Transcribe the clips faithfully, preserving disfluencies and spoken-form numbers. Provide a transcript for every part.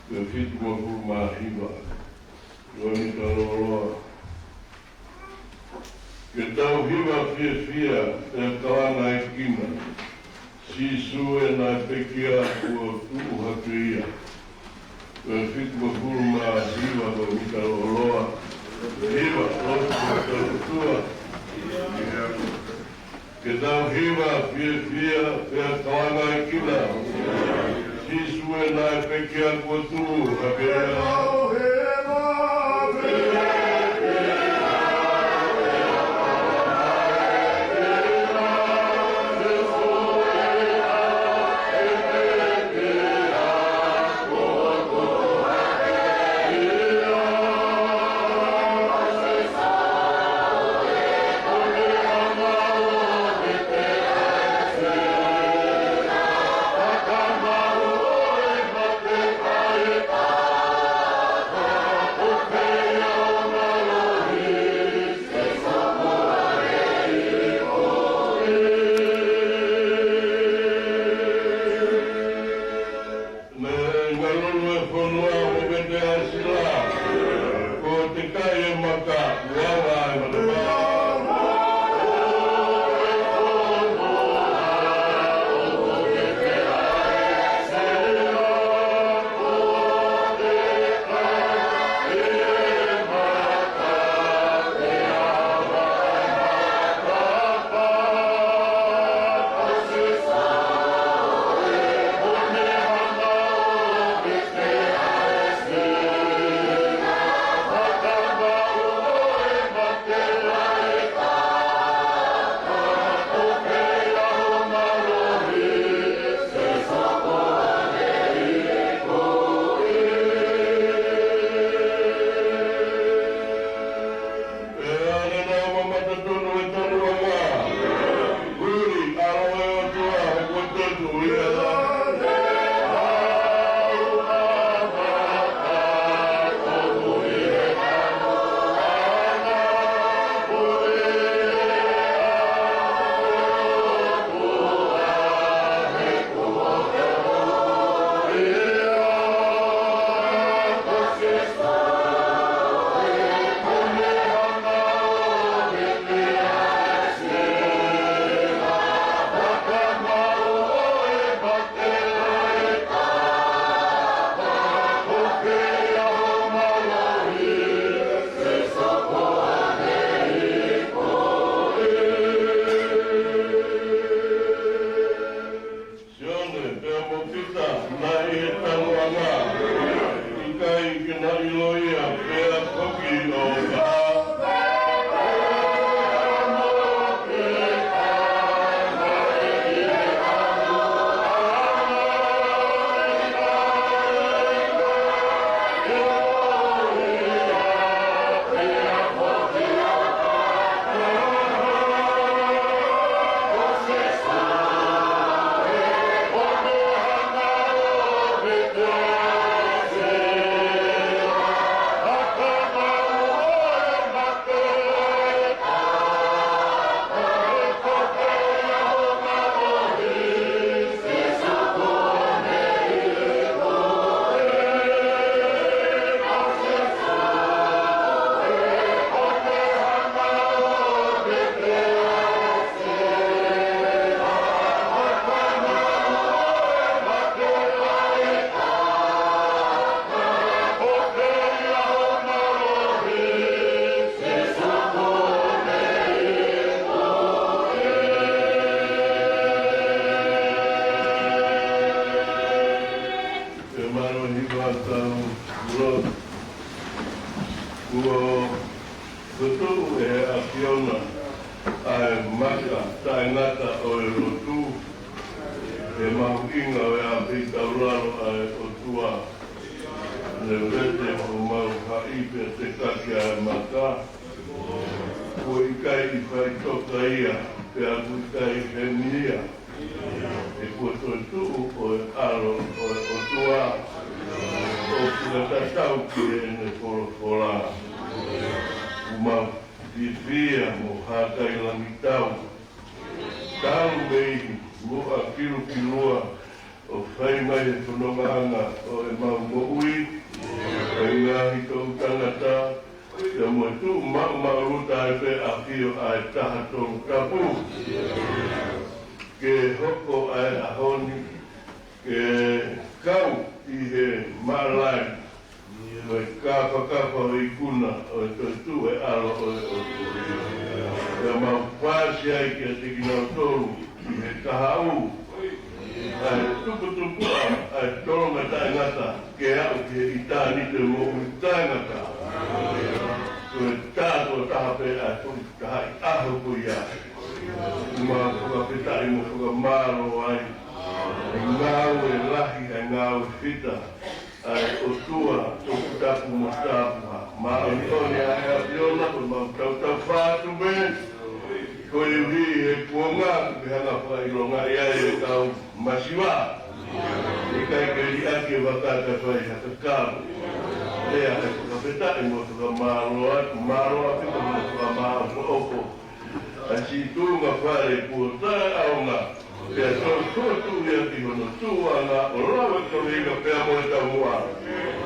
Veesi fitungofulu mā hiva. Lōmita lōloa. Ke tau hiva fiefia, pea kalangaekina. Sīsū ʻe naʻe pekia kuo tuʻu hake ia. Veesi fitungofulu mā hiva, lōmita lōloa. Hiva, lotu, lotu, lotu. Ke tau hiva fiefia, pea kalangaekina. Sīsū ʻe naʻe pekia kuo tuʻu hake ia. Meʻa ngalulu e fonua mo Pete ʻa Sila. Ko e kai e maka, ua ua e matapā. ʻE ʻAna, naʻa mamata tonu e tanu anga. Huli, ʻAlo e ʻOtua, he kuo toetuʻu ia. Sione, pea mo Pita, naʻe ʻi he tanu anga. ʻIkai ke na ʻilo ia, pea foki ʻo ka. Ke mālō hiva tau lo. Kuo tuʻu ʻe he ʻAfiona ʻa e maka taʻengata ʻo e lotu, ʻi he mahuʻinga ʻo e ʻāfeitaulalo ʻa e ʻOtua. Ne vete homau haʻi pea tekaki ʻa e maka. Kuo ʻikai faʻitoka ia, pea kuo ʻikai heni ia. He kuo toetuʻu ʻa e ʻAlo ʻo e ʻOtua, ʻo fakatatau ki heʻene folofola. ʻOku mau fiefia mo hākailangitau. Talu mei muʻa kilukilua, ʻo fai mai e fonongaʻanga ʻo ʻemau moʻui, Ka mo e tuʻu maʻumaʻuluta ai pē ʻa e ʻAfio ʻa e Taha Tolu Tapu. Ke hoko ʻa e ʻaho ni ke kau ʻi he maʻalae ʻo e kafakafa ʻo e ikuna ʻo e toetuʻu ʻa e ʻAlo ʻo e ʻOtua. Pea mau paasi ai kiate kinautolu ʻi he kahaʻu ʻa e tuputupuʻa ʻa e tolonga taʻengata ke aʻu ki he ʻitāniti moʻui taʻengata. Ko e tāpuaki taha pē ʻa e foʻi kahaʻi ʻaho ko ia. Mau fakafetaʻi mo fakamālō ai ʻa e ngāue lahi, ʻa e ngāue fita ʻa e ʻOtua toputapu mo tapuhā. Māʻoniʻoni ʻa e ʻAfiona, ko mau tautau fātu mē koeʻuhi he kuonga ʻoku ke hanga fakaʻilongaʻi ai e kau masiva. ʻIkai ke liʻaki e vaka kae fai ha kakau. Pea ʻoku ou fakafetaʻi mo fakamālō atu, mālō ʻaupito mo fakamāʻopoʻopo ʻa e siʻi tuʻunga fale kuo taʻeʻaonga, pea toe fokotuʻu ia ki hono tuʻuʻanga ʻo lava e kaveinga pea mo e taumuʻa.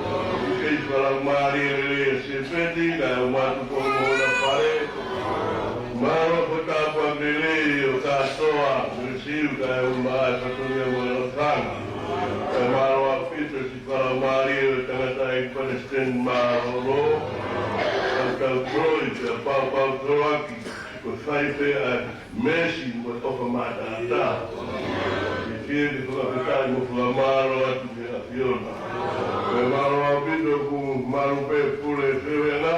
ʻOku kei fakalaumālie lelei ʻa Sēpeti, kae ʻumaʻā ʻa Tupou mo hona fale. Mālō e tāpuaki lelei ʻo kātoa, Misiu, kae ʻumaʻā e fatongia mo e lakanga. Kae mālō ʻaupito siʻi fakalaumālie ʻo e tangataʻeiki Palesiteni Mālōlō, Tautau Toloi, pea Paupau Toloaki, ko e fai pē ʻa e meesi mo e ʻofa mataʻatā. ʻOku ou fie fakafetaʻi mo fakamālō atu ki he ʻAfiona. Pea mālō ʻaupito ʻoku malu pē pule feuena.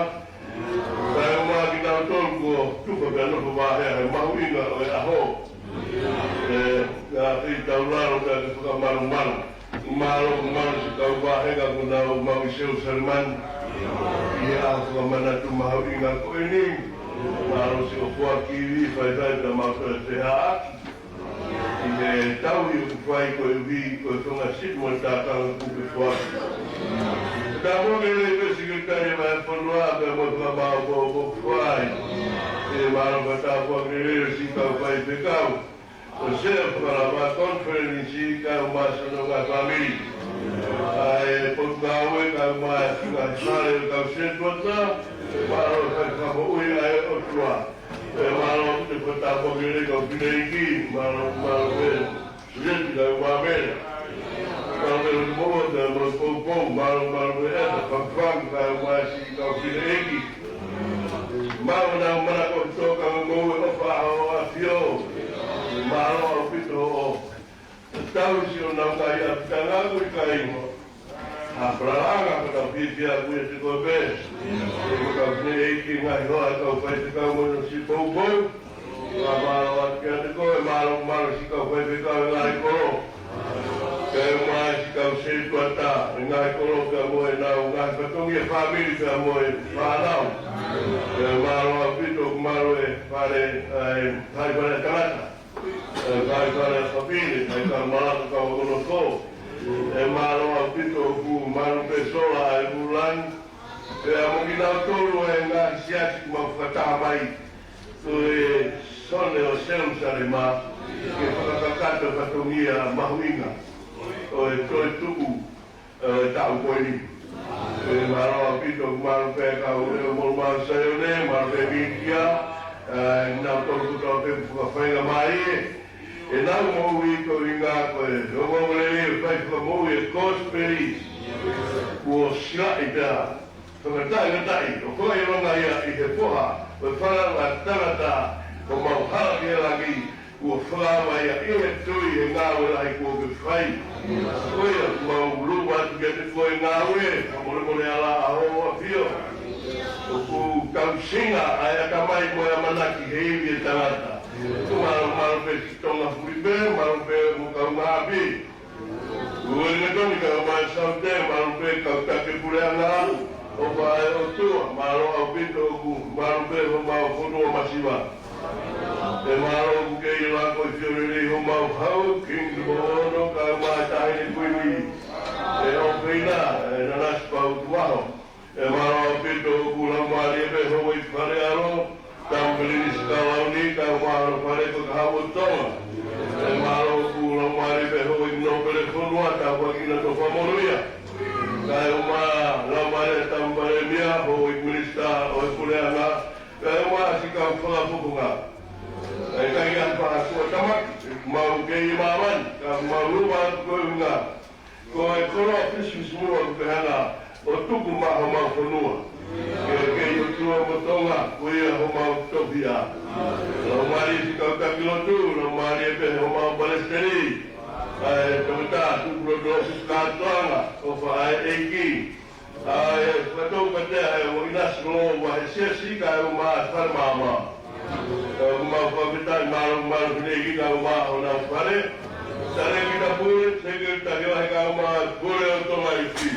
Kae ʻumaʻā kinautolu kuo tufa pea nofo vaheʻi he mahuʻinga ʻo e ʻaho. ʻE, ʻa e taulalo pea ke fakamalumalu. Mālō, mālō siʻi kau vāhenga kuo nau maʻu ʻi Selusalema ni. ʻI he ʻaho fakamanatu mahuʻinga ko eni. Mālō siʻo foaki ivi faifai pea mau toe fehaʻaki ʻi he tauhi ʻoku fai koeʻuhi ko e fanga sipi mo e tākanga kuo ke foaki. Tāpuaki lelei pē Sekelitali ʻa e Vahefonua pea mo e fakamāʻopoʻopo ʻoku fai. ʻE mālō pē tāpuaki lelei siʻi kau faifekau ʻo e Sea Fakalava Konifelenisi kae ʻumaʻā siʻono ngaahi fāmili. ʻA e potungāue kae ʻumaʻā e ngaahi fale ʻo e kau setuata, mālō e fai fakamoʻui ʻa e ʻOtua. Pea mālō ʻaupito pē tāpuaki lelei kau fineʻeiki, mālō, mālō pē Sulieti kae ʻumaʻā Mele. Mālō pē Lotimoʻua kae ʻumaʻā Poupou, mālō, mālō pē ʻEta, Fangafanga kae ʻumaʻā siʻi kau fineʻeiki. Mālō naʻa mou manako ʻi he tokanga mo e ʻofa ʻa e ʻAfio. Mālō ʻaupito ʻo tauhi siʻonau ngaahi ʻapitanga ʻoku ʻikai ha falalaʻanga, ko ʻetau fiefia ʻoku ʻiate koe pē. ʻE ko e kau fineʻeiki, ngaahi hoa ʻa e kau faifekau mo hono siʻi poupou. Pea mālō atu kiate koe, mālō, mālō siʻi kau faifekau ʻo e ngaahi kolo. Kae ʻumaʻā siʻi kau setuata ʻo e ngaahi kolo pea mo ʻenau ngaahi fatongia fāmili pea mo e fānau. Pea mālō ʻaupito, mālō e fale, ʻa e fale, fale tangata. ʻE fai fale ʻa Fapine, ʻa e kau malanga kau ako nofo. ʻE mālō ʻaupito ʻoku malu pē sola ʻa e ʻū langi. Pea mo kinautolu ʻa e ngaahi siasi ʻoku mau fakataha mai. Ko e Sione ʻo Selusalema, ke fakakakato e fatongia mahuʻinga ʻo e toetuʻu ʻo e taʻu ko eni. ʻE mālō ʻaupito, mālō pē kau ʻe o Molomalo Saione, mālō pē Vilikia, ʻe, nautolu kotoa pē ʻoku fakafaingamālie ʻenau moʻui, ko e ʻuhinga ko e ongoongolelei ʻo e fai fakamoʻui ʻa e kosipeli. Kuo silaʻi pea fakataʻengataʻi, ʻo ko e ʻilonga ia ʻi he foha ʻo e fale ʻa e tangata, ko mau hala ki he langi, kuo fakaava ia ʻi he tui he ngāue lahi kuo ke fai. Ko ia ʻoku mau luva atu kiate koe ngāue, ka molemole ala ʻa hoʻo ʻAfio. ʻOku tausinga ʻa e ʻatamai mo e ʻamanaki he ivi ʻo e tangata. Ko mālō, mālō pē siʻi Tonga Fulipe, mālō pē mo e kau ngaahi ʻapi. Uelingatoni kae ʻumaʻā Saute, mālō pē kau taki puleʻanga, ʻofa ʻa e ʻOtua, mālō ʻaupito ʻoku malu pē homau fonua masiva. ʻE mālō ʻoku kei lako ʻi he fielelei homau Hau, Kingi Tupou Ono, kae ʻumaʻā e Taʻahine Kuini, ʻe ʻofeina, ʻe Nanasipauʻu Tukuʻaho. ʻE mālō ʻaupito ʻoku laumālie pē Houʻeiki Fale ʻAlo, Tamu Pilinisi Kalauni, kae ʻumaʻā hono fale ko e Kahaʻu ʻo Tonga. ʻE mālō ʻoku laumālie pē Houʻeiki Nōpele Fonua, Tāpuekina Tofa Monūʻia. Kae ʻumaʻā laumālie Tamu Palēmia, Houʻeiki Minisitā ʻo e Fakafofonga. ʻIkai ke ʻi ai ha faʻahinga kuo tāmaki, mau kei ʻi māmani, ka mau lava atu koeʻuhinga ko e koloa fisifisimuʻa ʻoku ke hanga ʻo tuku maʻa homau fonua. Ke ke ʻi ʻOtua mo Tonga, ko ia homau tofiʻa. Laumālie siʻi kau taki lotu, laumālie pē homau palesiteni, ʻa e toketā, tupulotolosi kātoanga, ʻofa ʻa e ʻEiki. ʻA e fakatau pē ʻa e ʻo ʻinasi mo ʻa e siasi kae ʻumaʻā e fale maama. Ka ʻoku mau fakafetaʻi, mālō, mālō ki he ʻEiki kae ʻumaʻā honau fale. Talēkita pule, sekelitali ʻo e kae ʻumaʻā e pule ʻo Tonga ʻi Fisi.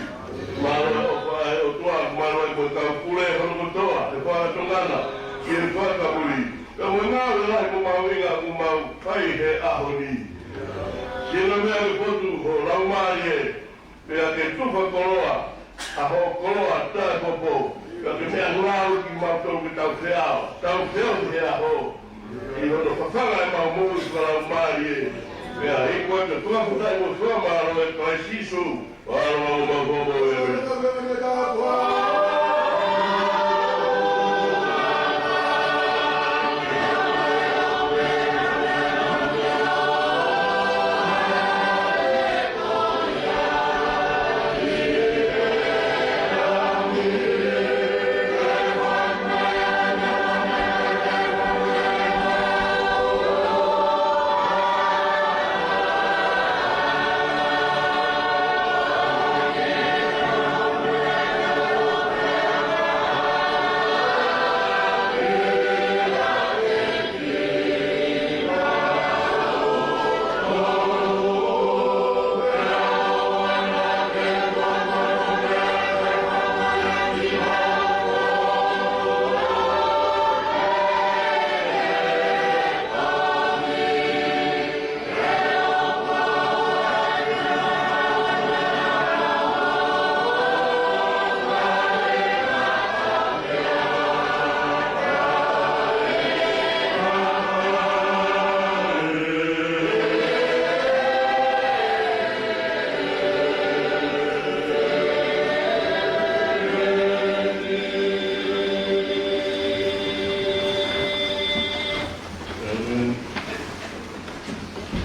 Mālō e ʻofa ʻa e ʻOtua, mālō e kau pule hono kotoa, ʻi he fale Tonga na, ʻi he fale Kapuli. Ka mo e ngāue lahi mo mahuʻinga ʻoku mau fai he ʻaho ni. Sino meʻa ke potu ho laumālie, pea ke tufa koloa, ʻa hoʻo koloa taʻepopo, pea ke meʻa ngāue kimautolu ke tau feʻao, tau feʻao he ʻaho, ʻi hono fafanga ʻemau moʻui fakalaumālie, pea ʻi he kuata tuafuta ʻi mo fua mālō ʻe Kalaisi Sīsū, ʻa e ʻOtua mo e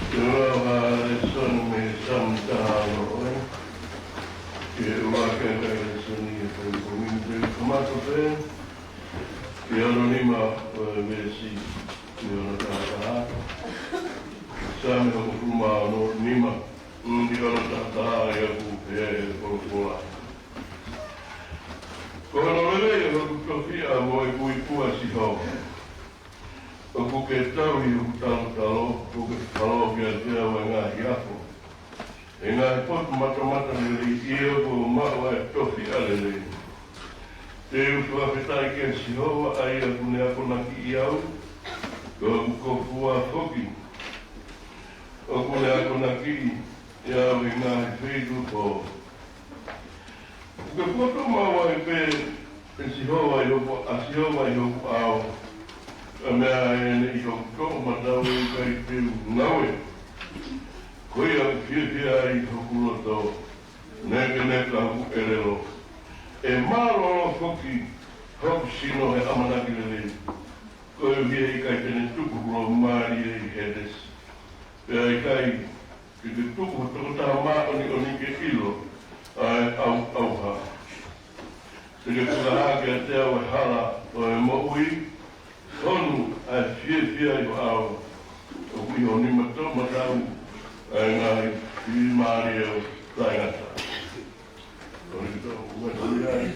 Ke ʻoua ha lēsoni mei he Saame taha ono ʻo e. Ke ʻoua ke ʻi ai ha lēsoni he pongipongi ni, te u kamata pē ʻi hono nima ʻo e veesi ʻi hono taha taha. Saame hongofulu mā ono, nima, ʻi hono taha taha ʻa ia ʻoku pehē ʻe he folofola. Ko hono lelei ʻo hoku tofiʻa mo ʻeku ipu ʻa Sihova. ʻOku ke tauhi hoku talotalo, ʻoku ke fakahā kiate au ʻa e ngaahi afo, ʻa e ngaahi potu matamata lelei, ʻio, kuo u maʻu ʻa e tofiʻa lelei. Te u fakafetaʻi kia Sihova, ʻa ia ʻoku ne akonakiʻi au, ko hoku kofuua foki ʻoku ne akonakiʻi au ʻi he ngaahi feituʻu pō. ʻOku ke poto maʻu ai pē, ʻe Sihova, ʻi hoku, ʻa Sihova ʻi hoku ʻao, ʻa e meʻa ʻeni ʻi hoku toʻomataʻu, ʻe ʻikai te u ngaue. Ko ia ʻoku fiefia ai hoku loto, nekeneka hoku ʻelelo. ʻE mālōlō foki hoku sino he ʻamanaki lelei, koeʻuhi he ʻikai te ne tuku hoku laumālie ʻi Hētesi, pea ʻikai te ke tuku ho tokotaha māʻoniʻoni ke ʻilo ʻa e ʻauʻauha. Te ke fakahā kiate au ʻa e hala ʻo e moʻui, fonu ʻa e fiefia ʻi ho ʻao. ʻOku ʻi ho nima toʻomataʻu ʻa e ngaahi fiemālie ʻo taʻengata. Ko e toʻu ua tui ai.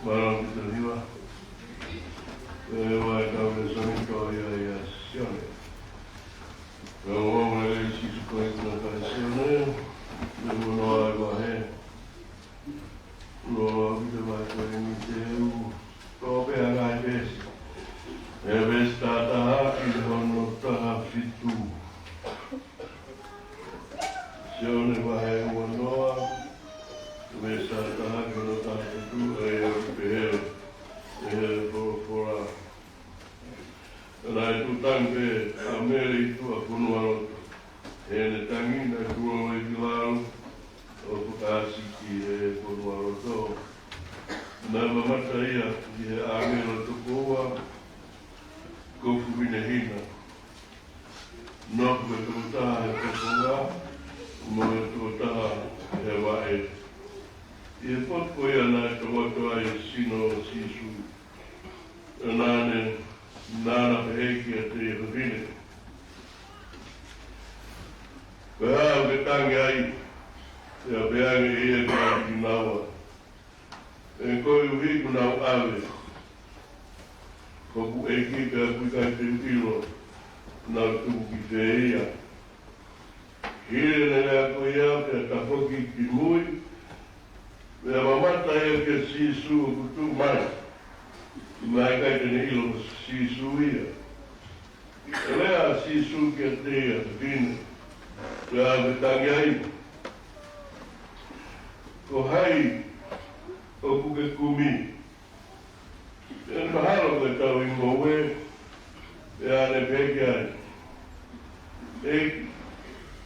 Mālō ʻaupito Hiva. ʻE ʻoua ʻe kau lēsoni ko ia ʻia Sione. Ko e ongoongo lelei ʻa Sīsū ko e ʻEiki naʻe fai ʻe Sione, ʻi he uanoa ʻo e vahe. Uanoa ʻaupito vahe ko eni, te u toʻo pē ʻa e ngaahi veesi. ʻI he veesi taha taha ki hono taha fitu. Sione vahe uanoa, veesi taha taha ki hono taha fitu, ʻa ia ʻoku pehē, pehē ʻa e folofola. Naʻe tuʻutangi pē ʻa Mele ʻi tuʻa fonualoto. Heʻene tangi naʻe tuʻoloi ki lalo ʻo fakaasi ki he fonualoto. Naʻe mamata ia ʻi he ʻāngelo ʻe toko ua, kofu hinehina. Nofo ʻa e toko taha he kofunga, mo e toko taha he vaʻe. ʻI he potu ko ia naʻe tokoto ai ʻa e sino ʻo Sīsū. Naʻa ne, naʻa na pehē kiate ia, Fefine, ko e hā ʻoku ke tangi ai? Pea pehē ange ʻe ia kiate kinaua, He koeʻuhi kuo nau ʻave hoku ʻEiki pea ʻoku ʻikai te u ʻilo naʻa nau tuku ki fē ia. Hili ʻene lea ko ia pea tafoki ki mui, pea mamata ia kia Sīsū ʻoku tuʻu mai. Naʻe ʻikai te ne ʻilo ko Sīsū ia. Pea lea ʻa Sīsū kiate ia, Fefine, ko e hā ʻoku ke tangi ai? Ko hai ʻoku ke kumi? Pea mahalo ko e tauhi ngoue, pea ne pehē ki ai, ʻEiki,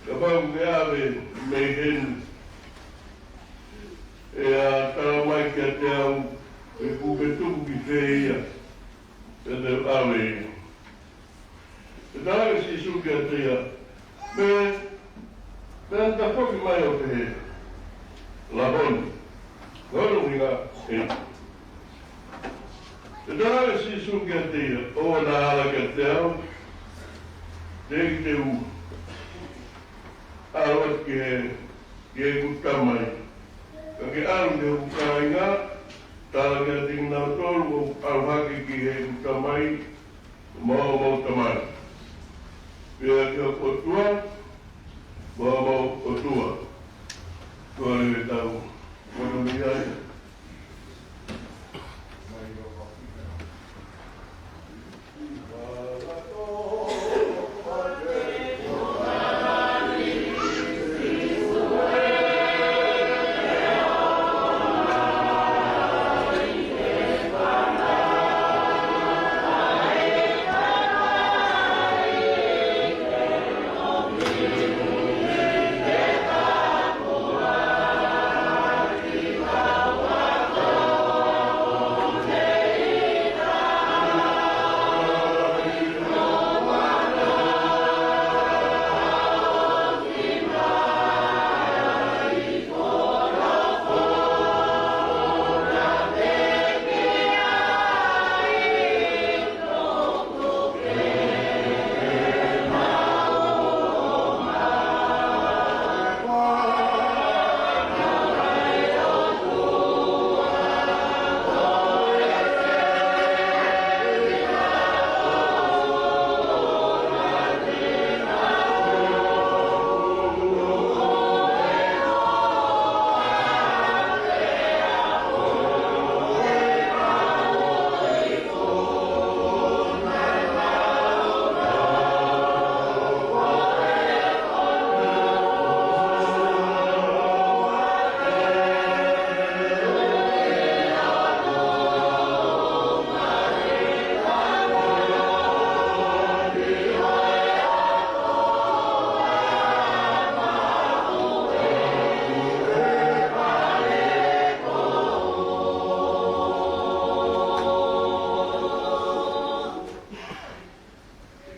kapau ʻoku ke ʻave mei heni, pea tala mai kiate au, he ʻoku ke tuku ki fē ia, pea te u ʻave ia. Pea tala ange ʻe Sīsū kiate ia, Mele, pea ne tafoki mai ʻo pehē, Lāponi, ko hono ʻuhinga ʻEiki. Pea tala ange ʻe Sīsū kiate ia, ʻOua naʻa ala kiate au, teʻeki te u ʻalu atu ki he, ki heʻeku Tamai. Ka ke ʻalu ki hoku kāinga, tala kiate kinautolu ʻoku ou ʻalu hake ki heʻeku Tamai, mo hoʻomou Tamai, pea ki hoku ʻOtua, mo homou ʻOtua. Ko e lea ʻetau, ko e lea ia.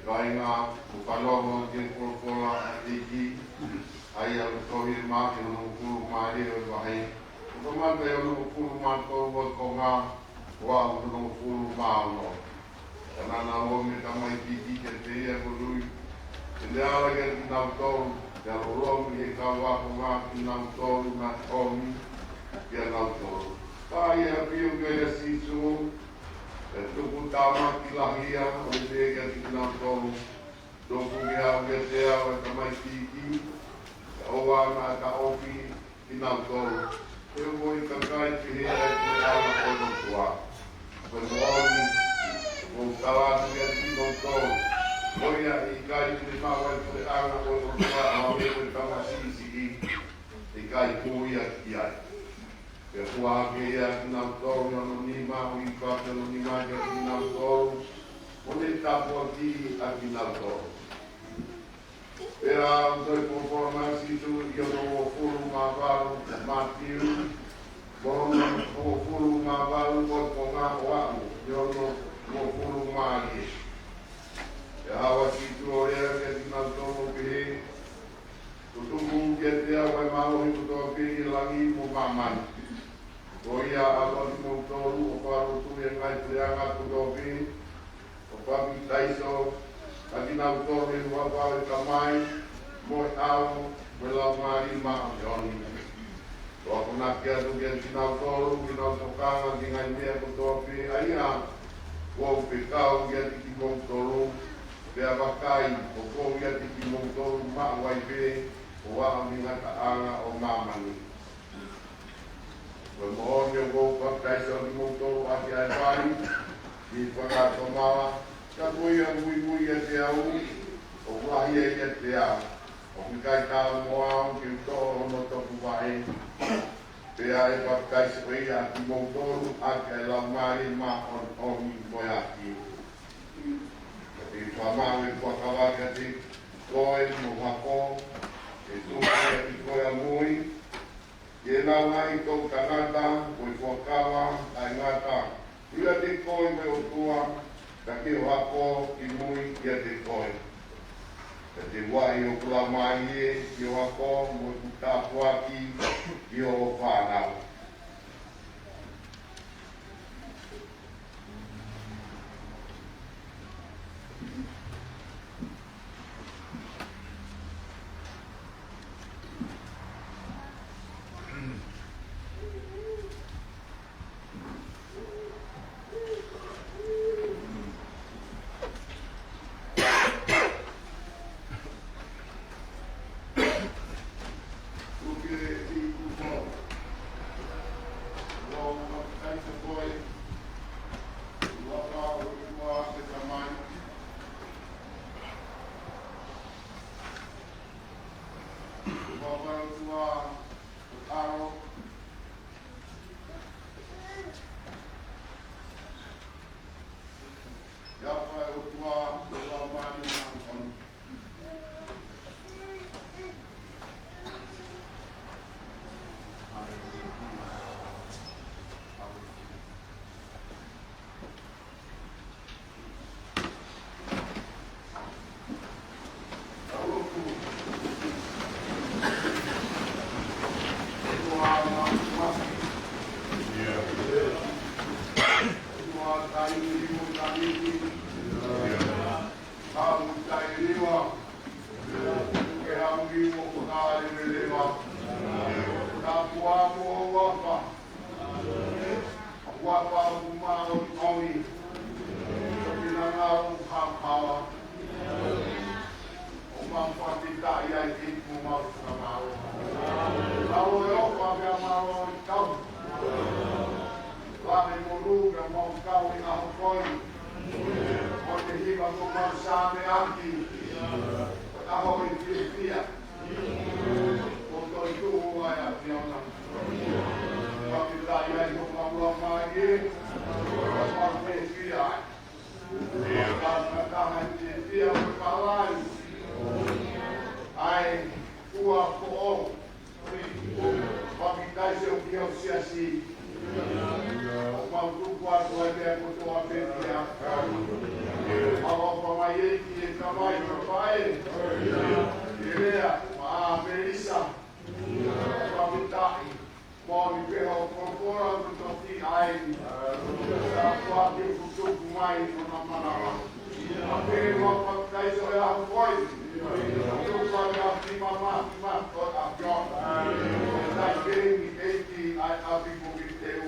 Kāinga, mou fanongo ki he folofola ʻa e ʻEiki, ʻa ia ʻoku tohi ʻe Maʻake hono hongofulu mā ua ʻo e vahe. ʻOku kamata ʻi hono hongofulu mā tolu ʻo e konga, ʻo aʻu ki hono hongofulu mā ono. Pea naʻa nau ʻomi ʻa e tamaiki kiate ia koeʻuhi ke ne ala kiate kinautolu, pea lolomi ʻe he kau ākonga kinautolu naʻa ne ʻomi kiate kinautolu. Pea ʻi he ʻafio ko ia ʻa Tāmaki lahi ia, ʻo ne pehē kiate kinautolu, tuku ke haʻu kiate au ʻa e tamaiki iiki, ʻoua naʻa taʻofi kinautolu, he ʻoku ʻikai pehē ʻa e puleʻanga ʻo e ʻOtua. Ko e moʻoni, ʻoku ou tala atu kiate kimoutolu, ko ia ʻe ʻikai te ne maʻu ʻa e puleʻanga ʻo e ʻOtua ʻo hangē ko e tamasiʻi siʻi, ʻe ʻikai pū ia ki ai. Pea fua hake ia ʻa kinautolu mei hono nima, ʻo ʻipa ki hono nima kiate kinautolu, mo ne tāpuakiʻi ʻa kinautolu. Pea ʻoku toe folofola mai ʻa Sīsū ʻi hono uofulu mā valu ʻo Mātiu, mo hono uofulu mā valu ʻo e konga ʻo aʻu ki hono uofulu mā ua. Pea haʻu ʻa Sīsū ʻo lea kiate kinautolu ʻo pehē, Tuku kiate au ʻa e mālohi kotoa pē ʻi he langi mo māmani. Ko ia ʻalu ʻa kimoutolu ʻo fakalotuʻi ʻa e ngaahi puleʻanga kotoa pē, ʻo papitaiso ʻa kinautolu ʻi he huafa ʻo e Tamai, mo e ʻAlo, mo e Laumālie Māʻoniʻoni. ʻO akonaki atu kiate kinautolu ke nau tokanga ki he ngaahi meʻa kotoa pē ʻa ia kuo u fekau kiate kimoutolu, pea vakai, ʻoku ou ʻiate kimoutolu maʻu ai pē, ʻo aʻu ki he ngataʻanga ʻo māmani. Ko e moʻoni ʻoku ou papitaiso kimoutolu ʻaki ʻa e vai ʻi he fakakaukau, ka ko ia ʻoku muimui ʻiate au, ʻoku lahi ia ʻiate au. ʻOku ʻikai taau mo au ke u toʻo hono topuvaʻe. Pea ʻe papitaiso ʻe ia kimoutolu ʻaki ʻa e Laumālie Māʻoniʻoni mo e ʻApi. Ka te u fakamaʻu ʻa e fuakava kiate koe mo ho hako, ʻe tuku kiate koe ʻamui, ke nau ngaahi toʻutangata, ko e fuakava ʻa e ngata. ʻIate koe mo e ʻOtua, ka ke ho hako kimui ʻiate koe. Ka te u ʻai hoku Laumālie ki ho hako mo hoku tāpuaki ki hoʻo fānau. ʻOku mau fakafetaʻi ai ʻEiki mo mau fakamālō. Mālō e ʻofa pea mālō e kau. Lahi monū pea mau kau ʻi he ʻaho ko eni. Ko e hiva ko mau sāme ʻaki. Ko e ʻaho ʻo e fiefia. Ko e toetuʻu ʻa e ʻAfiona. Fakafetaʻi ai homau Laumālie. Mau fiefia ai. Fakafetaʻi ai, fiefia mo e palani. ʻA e fua foʻou. Papitaiso ki hotau siasi. ʻOku mau tuku atu ʻa e meʻa kotoa pē ki he ʻAfiona. ʻOfa mai ʻEiki ʻe Tamai mo e Faʻē. ʻI he lea ʻa Melisa. Fakafetaʻi. Moʻoni pē hoʻo folofola ʻoku toki ʻai. Tāpuaki ʻoku tuku mai ʻo na manava. ʻA pē ʻoku mau papitaiso he ʻaho ko eni. Tuku atu ʻa e ʻapi mamahi ʻo e ʻAfiona. ʻE tai pē ni ʻEiki ʻa e ʻapi ko ki teu.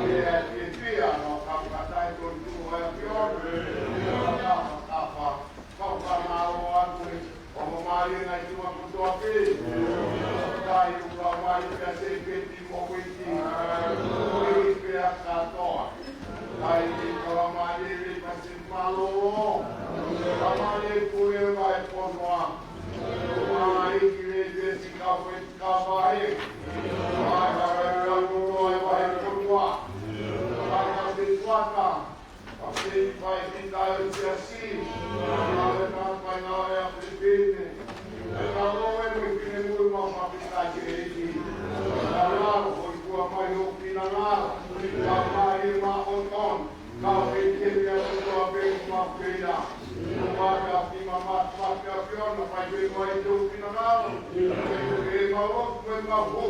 ʻE ʻai ke fia no ka ka tai ko tu ʻa Faifekau Siasi, ngāue maʻu pē ngāue ʻa Pilipine. ʻE ka moe mo Pilipine mo e mau fakafetaʻi ki he ʻEiki. Ka ngalo ko i kua mai o finangalo. Ka mai ma on on. Ka o ke ke mea kotoa pē ma pea. Ko ma ka ki ma ma ma ka ki ona fai pē mai tō finangalo. E mau o me mau ho.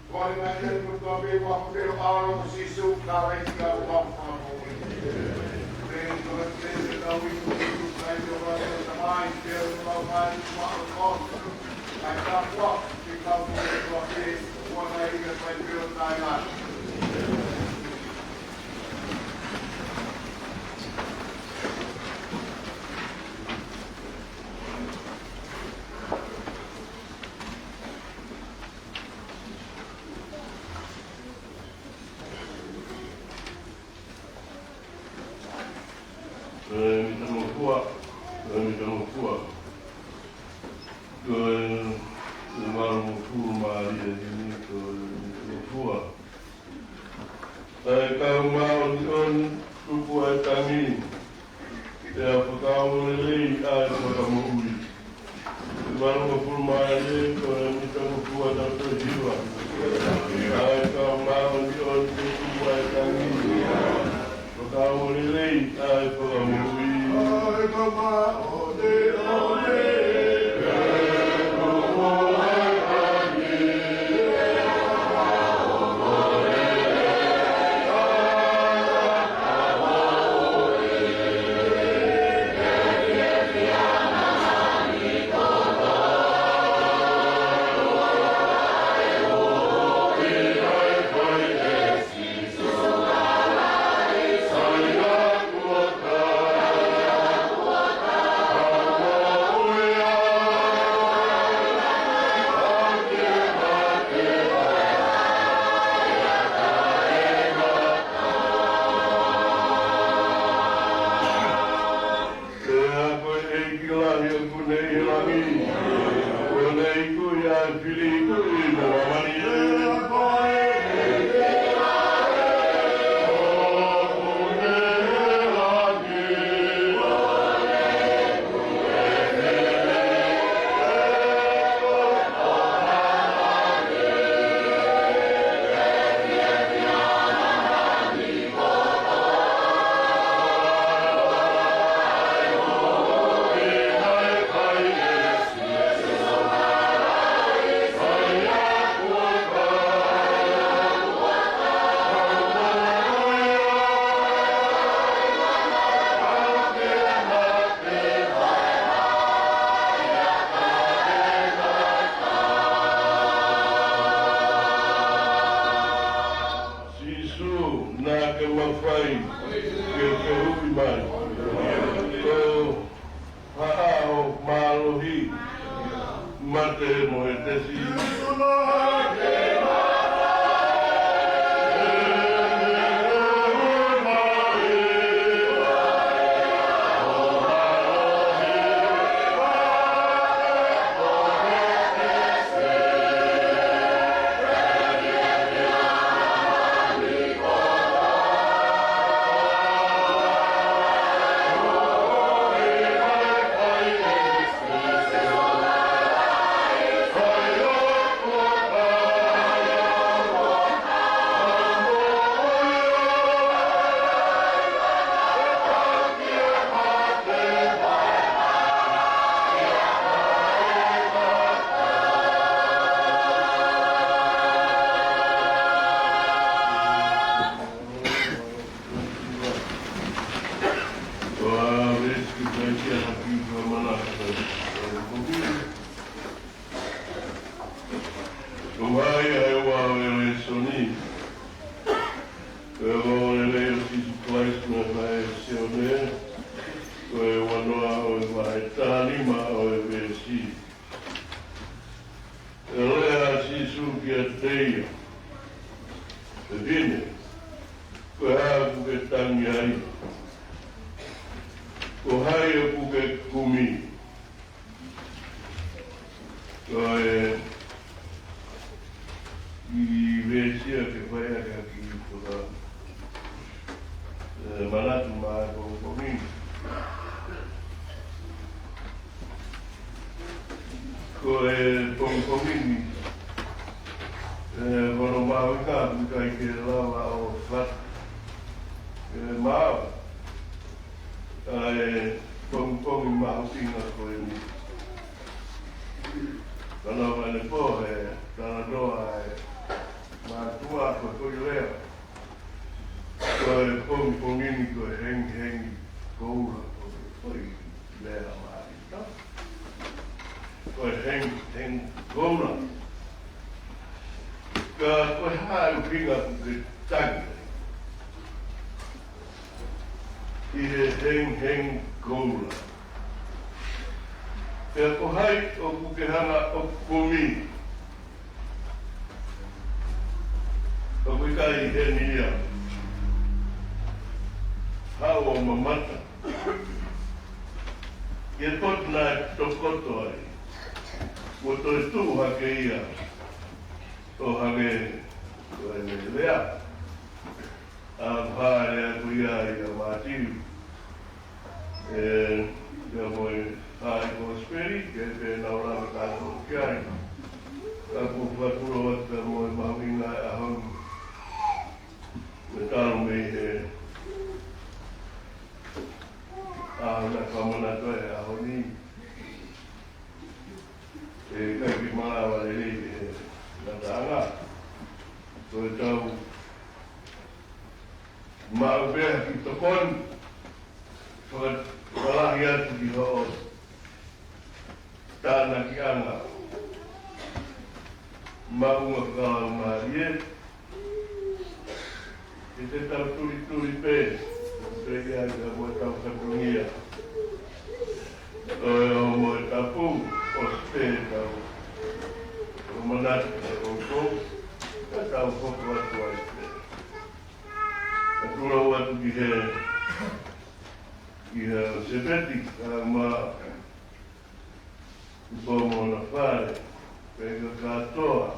Ko e ngaahi ʻaho kotoa pē ʻoku ʻalu ʻa Sīsū Kalaisi ʻa e ʻOtua. Pea ko e pē ʻetau iku, iku, kai te o rā te o tamai, pea o rā mai, ua o kau. Kai ka kua, ke kau kotoa pē, ua ngai ke fai pē o tainga. Ko e mitangofua, ko e mitangofua. Ko e, ko e mālō mo fulu mālie heni, ko e mitangofua. ʻA e kau māʻoniʻoni, tupu ʻa e tangi, pea fakaongo lelei ʻa e fakamoʻui. Mālō mo fulu mālie, ko e mitangofua tautolu hiva. ʻA e kau māʻoniʻoni, tupu ʻa e tangi, fakaongo lelei ʻa e fakamoʻui. ʻA e kau māʻoniʻoni, Pea ko e ʻEiki lahi ʻoku ne ʻi langi, ʻoku ne iku ʻi he fili iku ʻi māmani. Pea ko e ʻEiki lahi ʻoku ne ʻi langi, ʻoku ne iku ʻi he fili iku ʻi māmani. Sīsū, naʻa ke mafai ke fehuʻi mai. Ko ha ʻaho mālohi, mate mo e tesi. Ko e vahe ʻe ua ʻo e lēsoni, ko e ongoongolelei ʻo Sīsū Kalaisi mo e vahe Sione, ko e uanoa ʻo e vahe, taha nima ʻo e veesi. Pea lea ʻa Sīsū kiate ia, Fefine, ko e hā ʻoku ke tangi ai? Ko hai ʻoku ke kumi? Ko e kiʻi veesi ia ke fai ʻaki ha kiʻi faka-, ē, manatu maʻa e Vatu. ʻE mau. ʻA e pongipongi mahuʻinga ko eni. Kana vale po he talanoa ʻa e mātuʻa ko e foʻi lea. Ko e pongipongi ni ko e hengihengi koula ko e foʻi lea mālie. Ko e hengihengi koula. Ka ko e hā e ʻuhinga ʻoku ke tangi ʻi he hengihengi koula? Pea ko hai ʻoku ke hanga ʻo kumi? ʻOku ʻikai heni ia. Haʻu ʻo mamata ki he potu naʻe tokoto ai, kuo toe tuʻu hake ia ʻo hangē ko ʻene lea. ʻA e lea ko ia ʻia Mātiu, ʻe, ʻia mo e fai kosipeli, ke pehē naʻa lava kātoa ki ai. Ka ʻoku ou fakatulou atu pea mo e mahuʻinga ʻo e ʻaho ni. Mo e talu mei he ʻaho naʻe fakamanatu ai ʻa e ʻaho ni. ʻE ʻikai ke malava lelei ʻe he ngataʻanga. Ko e tau maʻu pē ha kiʻi tokoni, faka-, fakalahi atu ki hoʻo tānakiʻanga. Maʻunga fakalaumālie, ʻi he tau tulituli pē, pē ia ʻia mo e tau fatongia. ʻO e ʻohomohe tapu, ʻosi pē tau, ʻo manatu ki he ʻoukou, ka tau hoko atu ai pē. Ka tulou atu ki he, ki he sepeti, ka ma, ʻi Pomona fale, pea kātoa.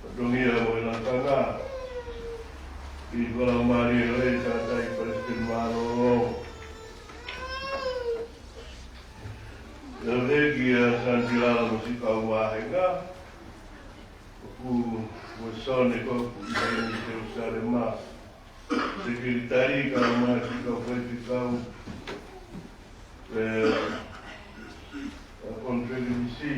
Fatongia mo e lakanga. ʻI fakalaumālie lelei tātai Palesiteni Mālōlō. Lelei kia Santilalo mo siʻi kau vāhenga. ʻOku, mo Sone ko ʻoku ʻi heni ʻi Selusalema. Sekelitali ka mo siʻi kau faifekau, ʻe, ʻa e konifelenisi,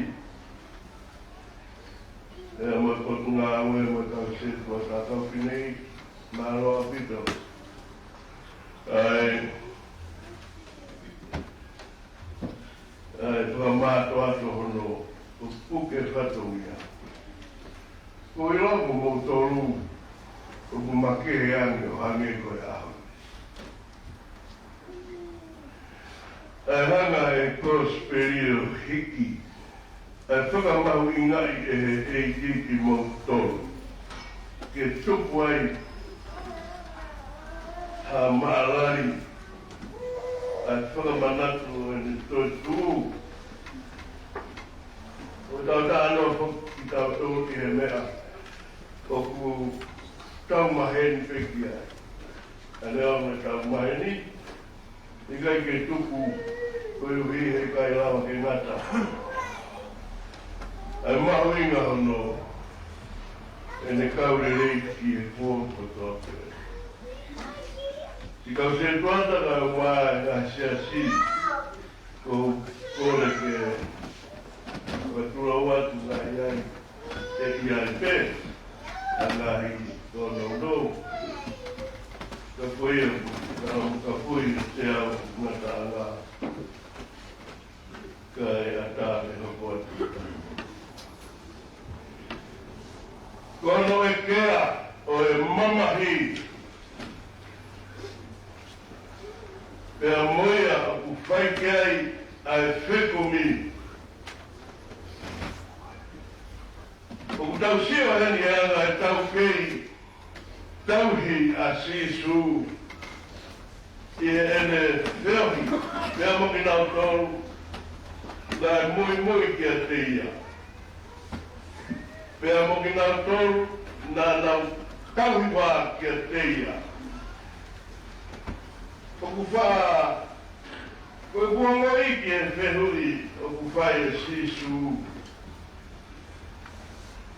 ʻe, mo e Potungāue mo e kau setuata, kau fineʻeiki, mālō ʻaupito. ʻA e, ʻa e fakamātoato hono puke fatongia. Ko e ʻilo mo moutolu ʻoku makehe ange ʻo hangē ko e ʻaho ni. ʻA e hanga ʻe he kosipeli ʻo hiki ʻa e fakamahuʻingaʻi ʻe he ʻEiki kimoutolu ke tupu ai ha maʻalali ʻa e fakamanatu ʻo ʻene toetuʻu. ʻO tau talanoa foki kitautolu ki he meʻa ʻoku tau maheni pē ki ai. ʻA e leʻo mo e tau maheni, ʻikai ke tuku, koeʻuhi he ʻikai lava ke ngata ʻa e mahuʻinga hono ʻene kau lelei ki he kuonga kotoa pē. Siʻi kau setuata kae ʻumaʻā e ngaahi siasi, ʻoku ou kole ke fakatulou atu ngaahi ai, ʻe ʻi ai pē ʻa e ngaahi tōnounou. Ka ko ia, ka, ka ko ia te au ngataʻanga, kae ʻatā ke hoko atu. Ko hono ʻekea ʻo e mamahi, pea mo ia ʻoku fai ki ai ʻa e fekumi. ʻOku tau sio heni he anga ʻetau kei tauhi ʻa Sīsū ʻi heʻene feohi pea mo kinautolu naʻe muimui kiate ia, pea mo kinautolu naʻa nau tauhi vā kiate ia. ʻOku fa-, ko e kuonga ʻi he fehuʻi ʻoku fai ʻe Sīsū,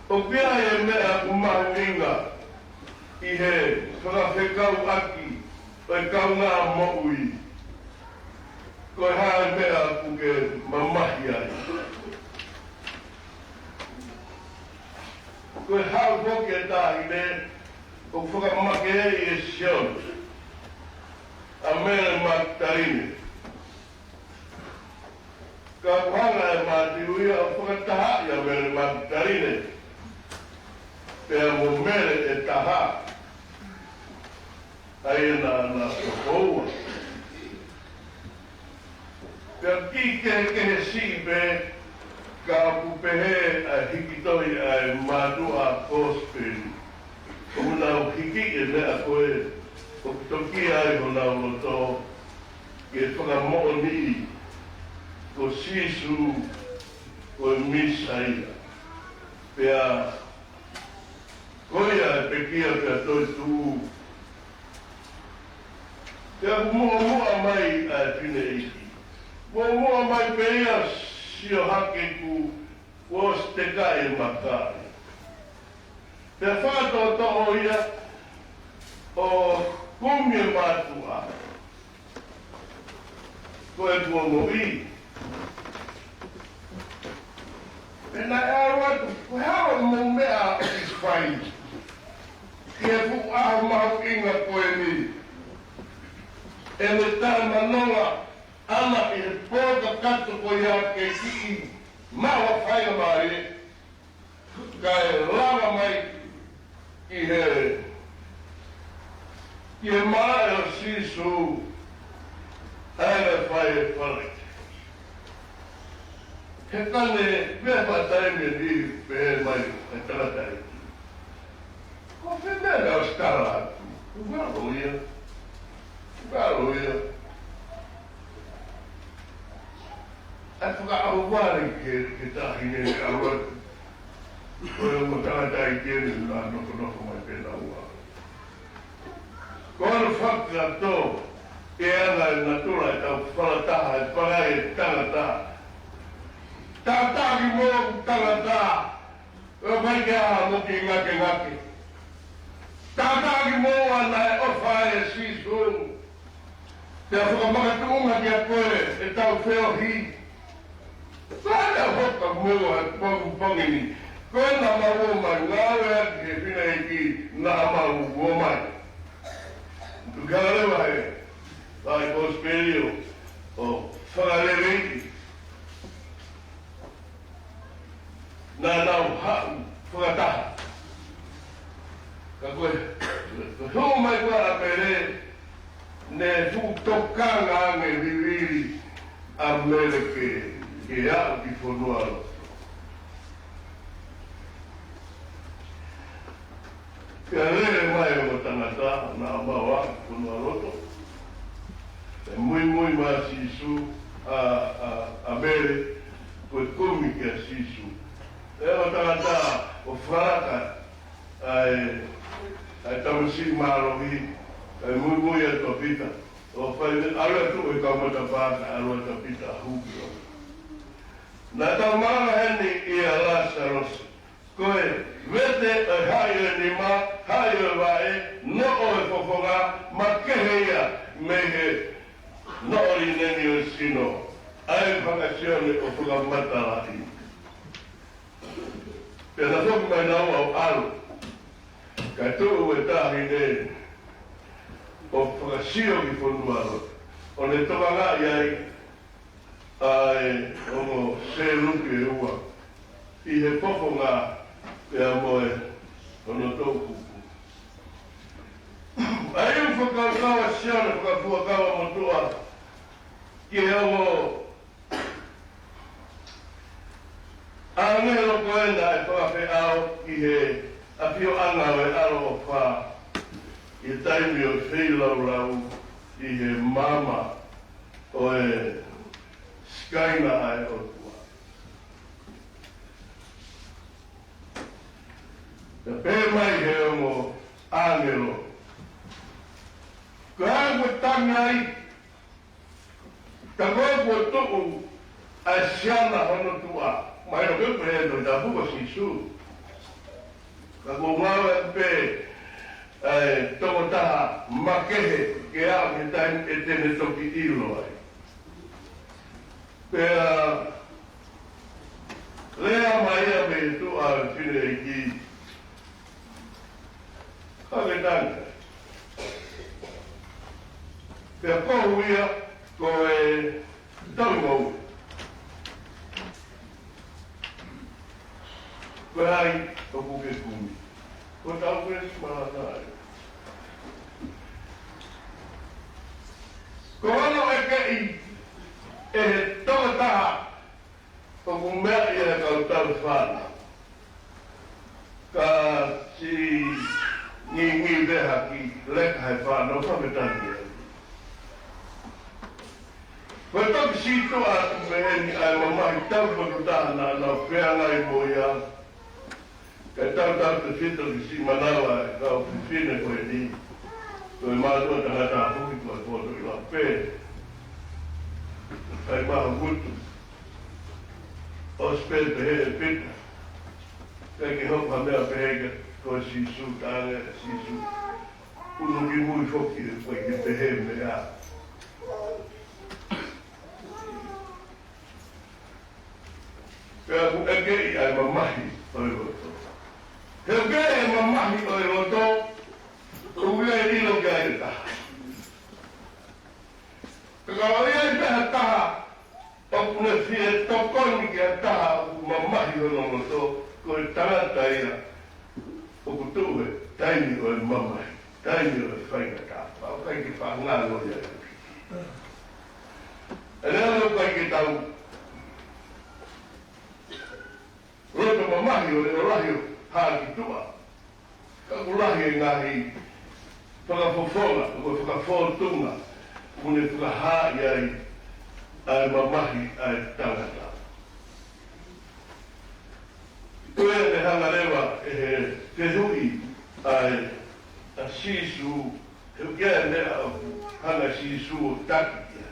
ʻoku ʻi ai e meʻa ʻoku mahuʻinga he fakafekauʻaki ʻo e kaungā moʻui. Ko e hā e meʻa ʻoku ke mamahi ai? Ko e haʻu foki e taʻahine ʻoku fakamakeʻi ʻe Sione, ʻa Mele Makitaline. Ka ʻoku hanga ʻe Mātiu ia ʻo fakatahaʻi ʻa Mele Makitaline pea mo Mele ʻe taha, ʻa ia naʻa na tokoua. Pea kiʻi kehekehe siʻi pē, ka ʻoku pehē ʻa e hiki tohi ʻa e mātuʻa kosipeli, ʻoku nau hiki e meʻa ko ē ʻoku toki ʻi ai honau loto ke fakamoʻoniʻi ko Sīsū ko e Mīsaia. Pea ko ia e pekia pea toetuʻu. Pea ʻoku muʻomuʻa mai ʻa e fineʻeiki. Muʻomuʻa mai pē ia, sio hake kuo ʻosi teka e maka. Pea fakatoʻotoʻo ia ʻo kumi e mātuʻa ko e kuo moʻui. Pea naʻe ʻalu atu, ko e hā hoʻomou meʻa ʻoku fai ʻi he fuʻu ʻaho mahuʻinga ko eni? ʻEne taʻemanonga ʻana ʻi he pō kakato ko ia ke kiʻi maʻu ha faingamālie, kae lava mai ki he, ki he malaʻe ʻo Sīsū, ʻa ia naʻe fai e fale. He ka ne meʻa fakatai me ni pē mai e tangataʻeiki. Ko fē meʻa naʻe ʻosi tala atu? Ugalo ia. Ugalo ia. ʻA e fakaʻauvale ke, ke taʻahine ke ʻalu atu. Ko e ongo tangataʻeiki eni naʻa nō ko nō ko mai pē naua. Ko hono fakakakato, ʻe anga e natula ʻetau falataha, e palai e tangata. Tātāki mo tangata, ʻo mai ke ʻalu mo ke ngakengake. Tātāki mo ʻa naʻe ʻofa ʻe Sīsū. Pea fakamakatuʻunga kia koe ʻetau feohi. Pea naʻe hoka mo ʻa e pongipongi ni. Ko e naʻa mau ō mai ngāueʻaki he fineʻeiki naʻa mau ō mai. Tukaleva he, ʻa e kosipeli ʻo, ʻo fakaleleiʻi. Naʻa nau haʻu fakataha. Ka ko e, ko e hū mai ko ē ʻa Mele, ne fuʻu tokanga ange vivili ʻa Mele ke, ke aʻu ki fonua loto. Pea lele mai e ongo tangata naʻa mau aʻu ki fonua loto. ʻE muimui mai Sīsū, ʻa, ʻa, ʻa Mele, ko e kumi kia Sīsū. ʻE ongo tangata ʻo fakahā ʻa e, ʻa e tamasiʻi mālohi, ʻa e muimui atu ʻa Pita. ʻO fai ʻalu atu e kau matapā, ʻalu atu ʻa Pita hū ki loto. Naʻa tau malanga heni ʻia Lāsalosi. Ko e vete ʻo e haʻi ʻo e nima, haʻi ʻo e vaʻe, noʻo e fofonga, makehe ia mei he noʻo lineni ʻo e sino. ʻA e fakasio ni ʻo fakamatalaʻi. Pea na foki mai naua ʻo ʻalu. Kae tuʻu e taʻahine ʻo fakasio ki fonua loto. ʻO ne tokangaʻi ai ʻa e ongo sēlupi ʻe ua ʻi he fofonga pea mo e hono toʻukupu. ʻA ia ʻoku fakakaukau ʻa Sione Fakafuakava Motuʻa ki he ongo ʻāngelo ko ē naʻe fakafeʻao ki he ʻafioʻanga ʻo e ʻaloʻofa ʻi he taimi ʻo e feilaulau ʻi he maama ʻo e Sikaina ʻa e ʻOtua. Pea pehē mai he ongo ʻāngelo, ko e hā ʻoku ke tangi ai? Ka ko e kuo tuʻu ʻa e Siana hono Tuʻa. Mahino ko e pehē ʻe he Tohi Tapu ko Sīsū. Ka ko e ngāue ʻa e pē, ʻa e tokotaha makehe ke aʻu ki he taimi ʻe te ne toki ʻilo ai. Pea lea mai ia mei tuʻa ʻa e fineʻeiki, ka ke tangi. Pea kohu ia ko e tau ngoue. Ko hai ʻoku ke kumi? Ko Tau Pesi Malanga ia. Ko hono ʻekeʻi ʻe he tokotaha ʻoku meaʻi ʻe he kau tau fānau. Ka si ngingi veha ki leka he fānau ka me tangi ai. Ko e toki sītuʻa atu mei heni ʻa e mamahi tau potu taha naʻa nau feangai mo ia. Ka tau tau te fito ki si manava e kau fifine ko eni. Ko e mātuʻa tangata hoki ko e poto i la pē. Kai maha kutu. ʻOsi pē pehē ʻe Pita. Kai ke hoko ha meʻa pehē ka ko Sīsū, tala ʻe Sīsū. Unu ki mui foki ʻe kai ke pehē meʻa. Pea ʻoku ʻekeʻi ʻa e mamahi ʻo e loto. He ʻoku ʻi ai e mamahi ʻo e loto, ʻoku ʻi ai e ʻilo ki ai e taha. Ka ka ʻi ai pē ha taha, ʻoku ne fie tokoni ki ha taha ʻoku mamahi hono loto, ko e tangata ia ʻoku tuʻu he taimi ʻo e mamahi, taimi ʻo e faingataʻa, pea ʻoku ʻikai ke faʻa ngalo ia. ʻE lea ʻoku ʻikai ke tau loto mamahi ʻo e ʻaho lahi ʻo hā ki tuʻa. Ka ʻoku lahi e ngaahi fakafofonga, mo e fakafōtunga, ʻoku ne fakahā ai ʻa e mamahi ʻa e tangata. Ko e ne hanga leva ʻe he fehuʻi ʻa e, ʻa Sīsū, he ʻoku ʻi ai e meʻa ʻoku hanga Sīsū ʻo taki ia.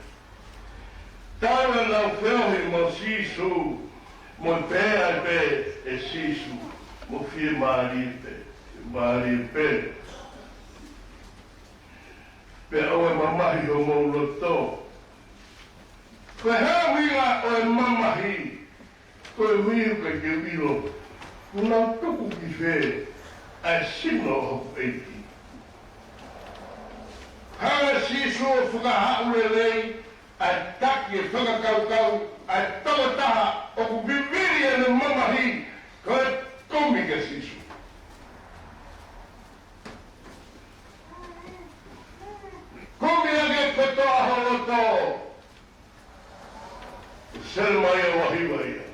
Talu ʻenau feohi mo Sīsū, mo pehē ai pē ʻe Sīsū, mo fiemālie pē, fiemālie pē. Pea ʻoua ʻe mamahi homou loto. Ko e hā e ʻuhinga ʻo e mamahi? Ko e ʻuhinga ʻoku ʻikai ke u ʻilo, kuo nau tuku ki fē ʻa e sino ʻo hoku ʻEiki. Hanga ʻe Sīsū ʻo fakahaʻu lelei ʻa e taki e fakakaukau ʻa e tokotaha ʻoku vivili ʻene mamahi, ko e kumi kia Sīsū. Kumi ange kotoa ho loto. Selemaia ua hiva ia.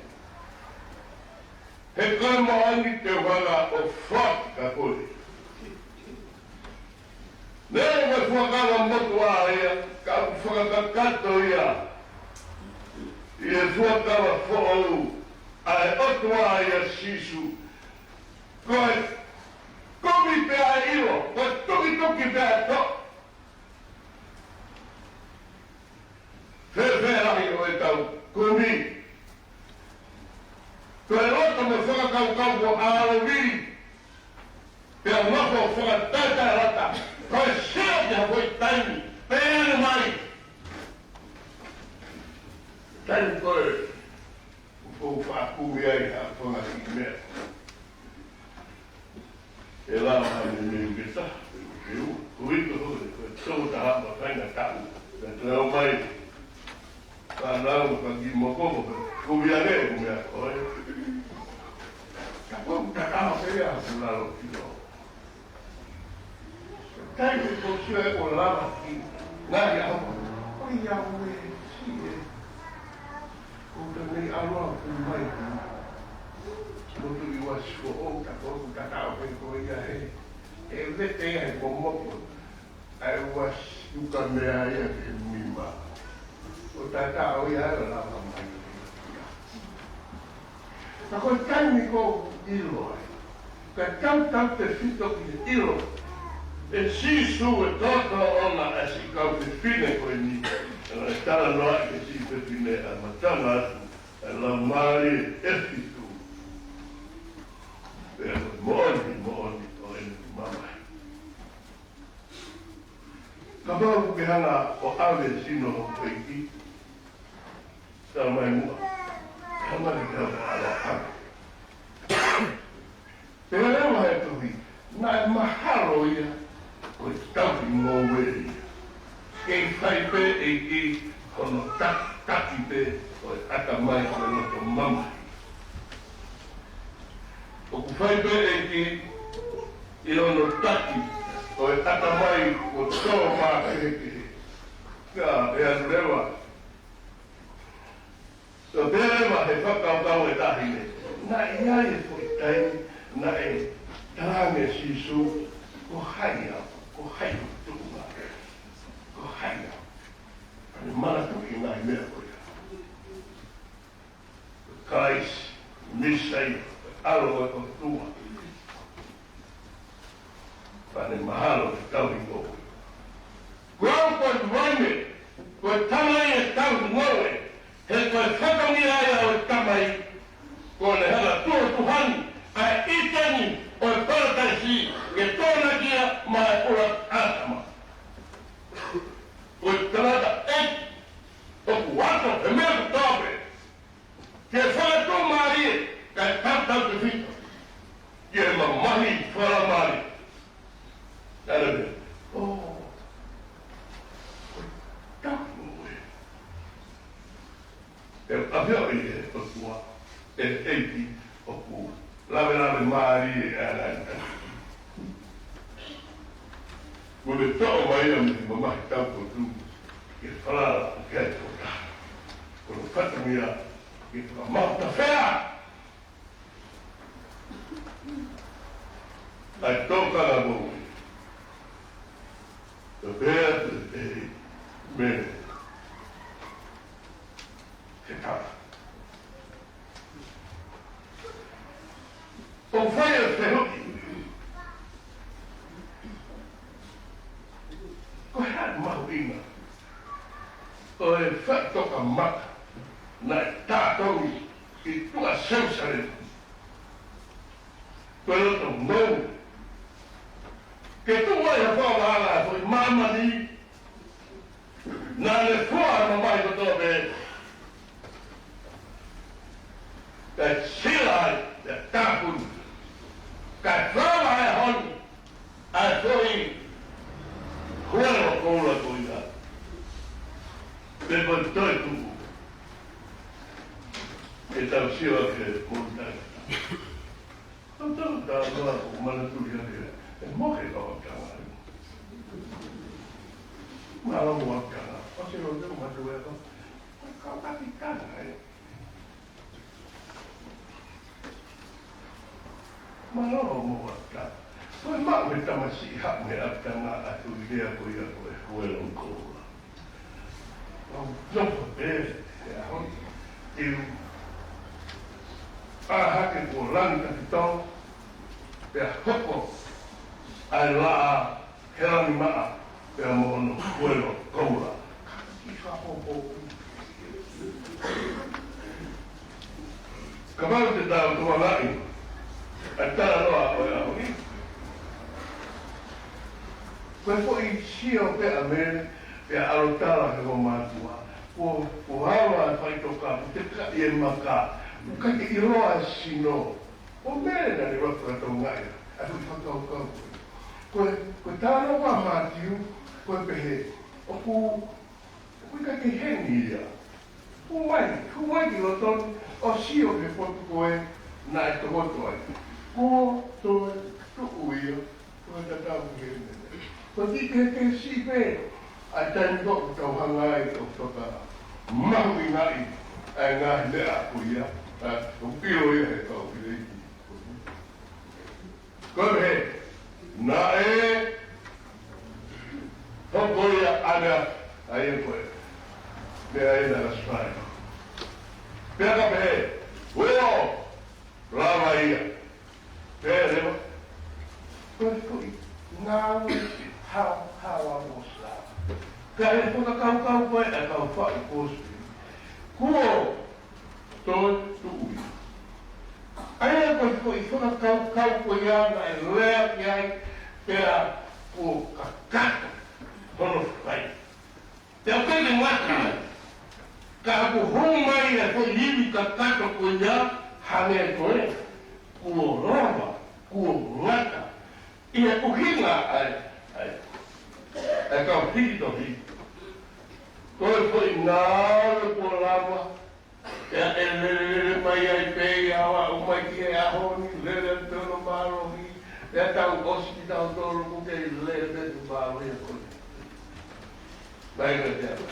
He ko e moʻoni te u hanga ʻo foaki kia koe. Neongo e fuakava motuʻa ia, ka ʻoku fakakakato ia ʻi he fuakava foʻou ʻa e ʻOtua ʻia Sīsū. Ko e kumi pē ʻa e ʻilo, ko e tukituki pē ʻa e toʻo. Fēfē lahi ʻo ʻetau kumi? Ko e loto mo e fakakaukau kuo ʻalu vili, pea nofo fakataetaelata, ko e sio ki ha foʻi taimi, pea ʻene mai. Taimi ko ē, ʻoku ou faʻa kumi ai ha fanga kiʻi meʻa. ʻE lava ha meimei uke taha, uke ua, ko ito ho, ko e toko taha ma faingataʻa. Ka te lau mai, ka lau ma ka ki mokoko, ko ia le, ko mea ko e. Ka ko ta ka ma ke ia, ko lalo ki lo. Taimi ko sio e ko lava ki, ngaahi ʻaho. ʻOi, Sīsū ē. Ko ta nei ʻalu ʻo kumi mai ki. Ko tu i wasi foʻou ta ko ku ta tau pe ko ia he. ʻE vete ia he momoko. ʻAi wasi uka mea ia ke mima. ʻO ta tau ia ʻalu lava mai. Ka ko e taimi ʻoku ʻilo ai. Ka tautautefito ki he ʻilo ʻe Sīsū e tōtōʻanga ʻa e siʻi kau fefine ko eni. ʻE talanoa ki he siʻi fefine ʻa e matanga atu ʻa e laumālie ʻe fitu. Pea ko e moʻoni, moʻoni ʻo ʻene mamahi. Kapau ʻoku ke hanga ʻo ʻave e sino hoku ʻEiki, tala mai muʻa. Tala mai ke te ʻalu ʻo ʻalu. Pea leva he tohi, naʻe mahalo ia ko e tauhi ngoue ia. Kei fai pē ʻe he ʻEiki hono takitaki pē ʻo e ʻatamai ʻo e loto mamahi. ʻOku fai pē ʻe he ʻEiki ʻi hono taki ʻo e ʻatamai kuo tō pākehekehe. Ka ʻe ʻalu leva. Ka pea leva he fakakaukau ʻa e taʻahine, naʻe ʻi ai e foʻi taimi naʻe talaange ʻe Sīsū, ko hai au, ko hai hoku tuʻunga, ko hai au. Pea ne manatuʻi e ngaahi meʻa ko ia. Kalaisi, Mīsaia, ʻAlo ʻo e ʻOtua. Pea ne mahalo ke tauhi ngoue. Ko au ko e vaine, ko e tamai ʻo e tauhi ngoue, he ko e fatongia ia ʻo e Tamai, ko ʻene hanga ʻo tuʻutuʻuni ʻa e ʻĪteni ʻo e palataisi ke tōnaki ia maʻa e ʻuluaki ʻĀtama. Ko e tangataʻeiki ʻoku ʻoatu e meʻa kotoa pē ke fakatuʻumālie, kae tautautefito ki he mamahi fakalaumālie. Haleluia. ʻŌ, tauhi ngoue. ʻE ʻafioʻi ʻe he ʻOtua, ʻe he ʻEiki, ʻoku lavelaveʻālie ʻa e ngaahi taʻahine. Kuo ne toʻo mai ia mei he mamahi taupotu ke falala ki ai ʻo taha. Ko hono fatongia ke fakamātafea ʻa e tokanga ngoue. Ka pehē atu ʻe he ʻEiki, mele, he tala. ʻOku fai e fehuʻi, ko e hā e mahuʻinga ʻo e faʻitoka maka naʻe tātongi ʻi tuʻa Selusalema? Ko e loto ngoue. Ke tuʻu ai ha fakaʻauha ʻo e māmani, naʻa ne fua e mamahi kotoa pē, kae sila ai, kae tāpuni, kae fua ʻi he ʻaho ni ʻa e foʻi huelo koula ko ia. Pea ko e toetuʻu ke tau sio ki he moʻui taʻengata. Tau tau tau noa ko manatuʻi ake, ʻe mohe kau ʻapitanga. Mālō mo ʻapitanga. ʻOsi ʻo te ko matu e ko. Kau ʻapitanga, ē. Mālō mo ʻapitanga. Ko e maʻu he tamasiʻi haʻu mei ʻapitanga ʻa e foʻi lea ko ia ko e huelo koula. ʻOku nofo pē he ʻaho ni, ʻiu, ʻā hake kuo langi tafito, pea hoko ʻa e laʻā he langi maʻa, pea mo hono huelo koula. Ka ki ha hopo. Kapau te tau tokangaʻi ʻa e talanoa ʻo e ʻaho ni, ko e foʻi sio pē ʻa mele, pea ʻalu ʻo tala ki hono mātuʻa, kuo, kuo ʻalu ʻa e faʻitoka, kuo tekaʻi e maka, kuo ʻikai ke ʻiloa e sino. Ko mele naʻa ne ʻuluaki fakatokangaʻi ʻa e foʻi fakakaukau ko ē. Ko e, ko e talanoa ʻa Mātiu, ko e pehē, ʻoku ʻoku ʻikai ke heni ia. Hū mai, hū mai ki loto ni, ʻo sio ki he potu ko ē naʻe tokoto ai. Kuo toe tuʻu ia, ko e tatau ki he meʻa. Ko e kiʻi kehekehe siʻi pē ʻa e taimi ko ē ʻoku tau hanga ai ʻo fakamahuʻingaʻi ʻa e ngaahi meʻa ko ia, ʻa, ʻoku ʻilo ia ʻe he kau fili. Ko e hā, naʻe hoko ia ʻaneafi, ʻa ia ko e meʻa ia naʻe ʻasi mai. Pea ka pehē, ʻio, lava ia. Pea leva, ko e foʻi ngāue haohaoa mo sila. Ka ʻi he fakakaukau ko ē ʻa e kau faʻu kosipeli, kuo toe tuʻu ia. ʻA ia ko e foʻi fakakaukau ko ia naʻe lea ki ai, pea kuo kakato hono ngata ai. Ka ʻoku hū mai e foʻi ivi kakato ko ia, hangē ko ē kuo lava, kuo ngata. ʻI he ʻuhinga ʻa e, ʻa e, ʻa e kau hiki tohi. Ko e foʻi ngāue kuo lava, pea ʻe lelelele mai ai pē ia ʻo aʻu mai ki he ʻaho ni, lele atu pē hono mālohi, pea tau ʻosi kitautolu ʻoku kei lele pē ʻetau mālohi ʻa ko ē. Mai ka te ʻalu.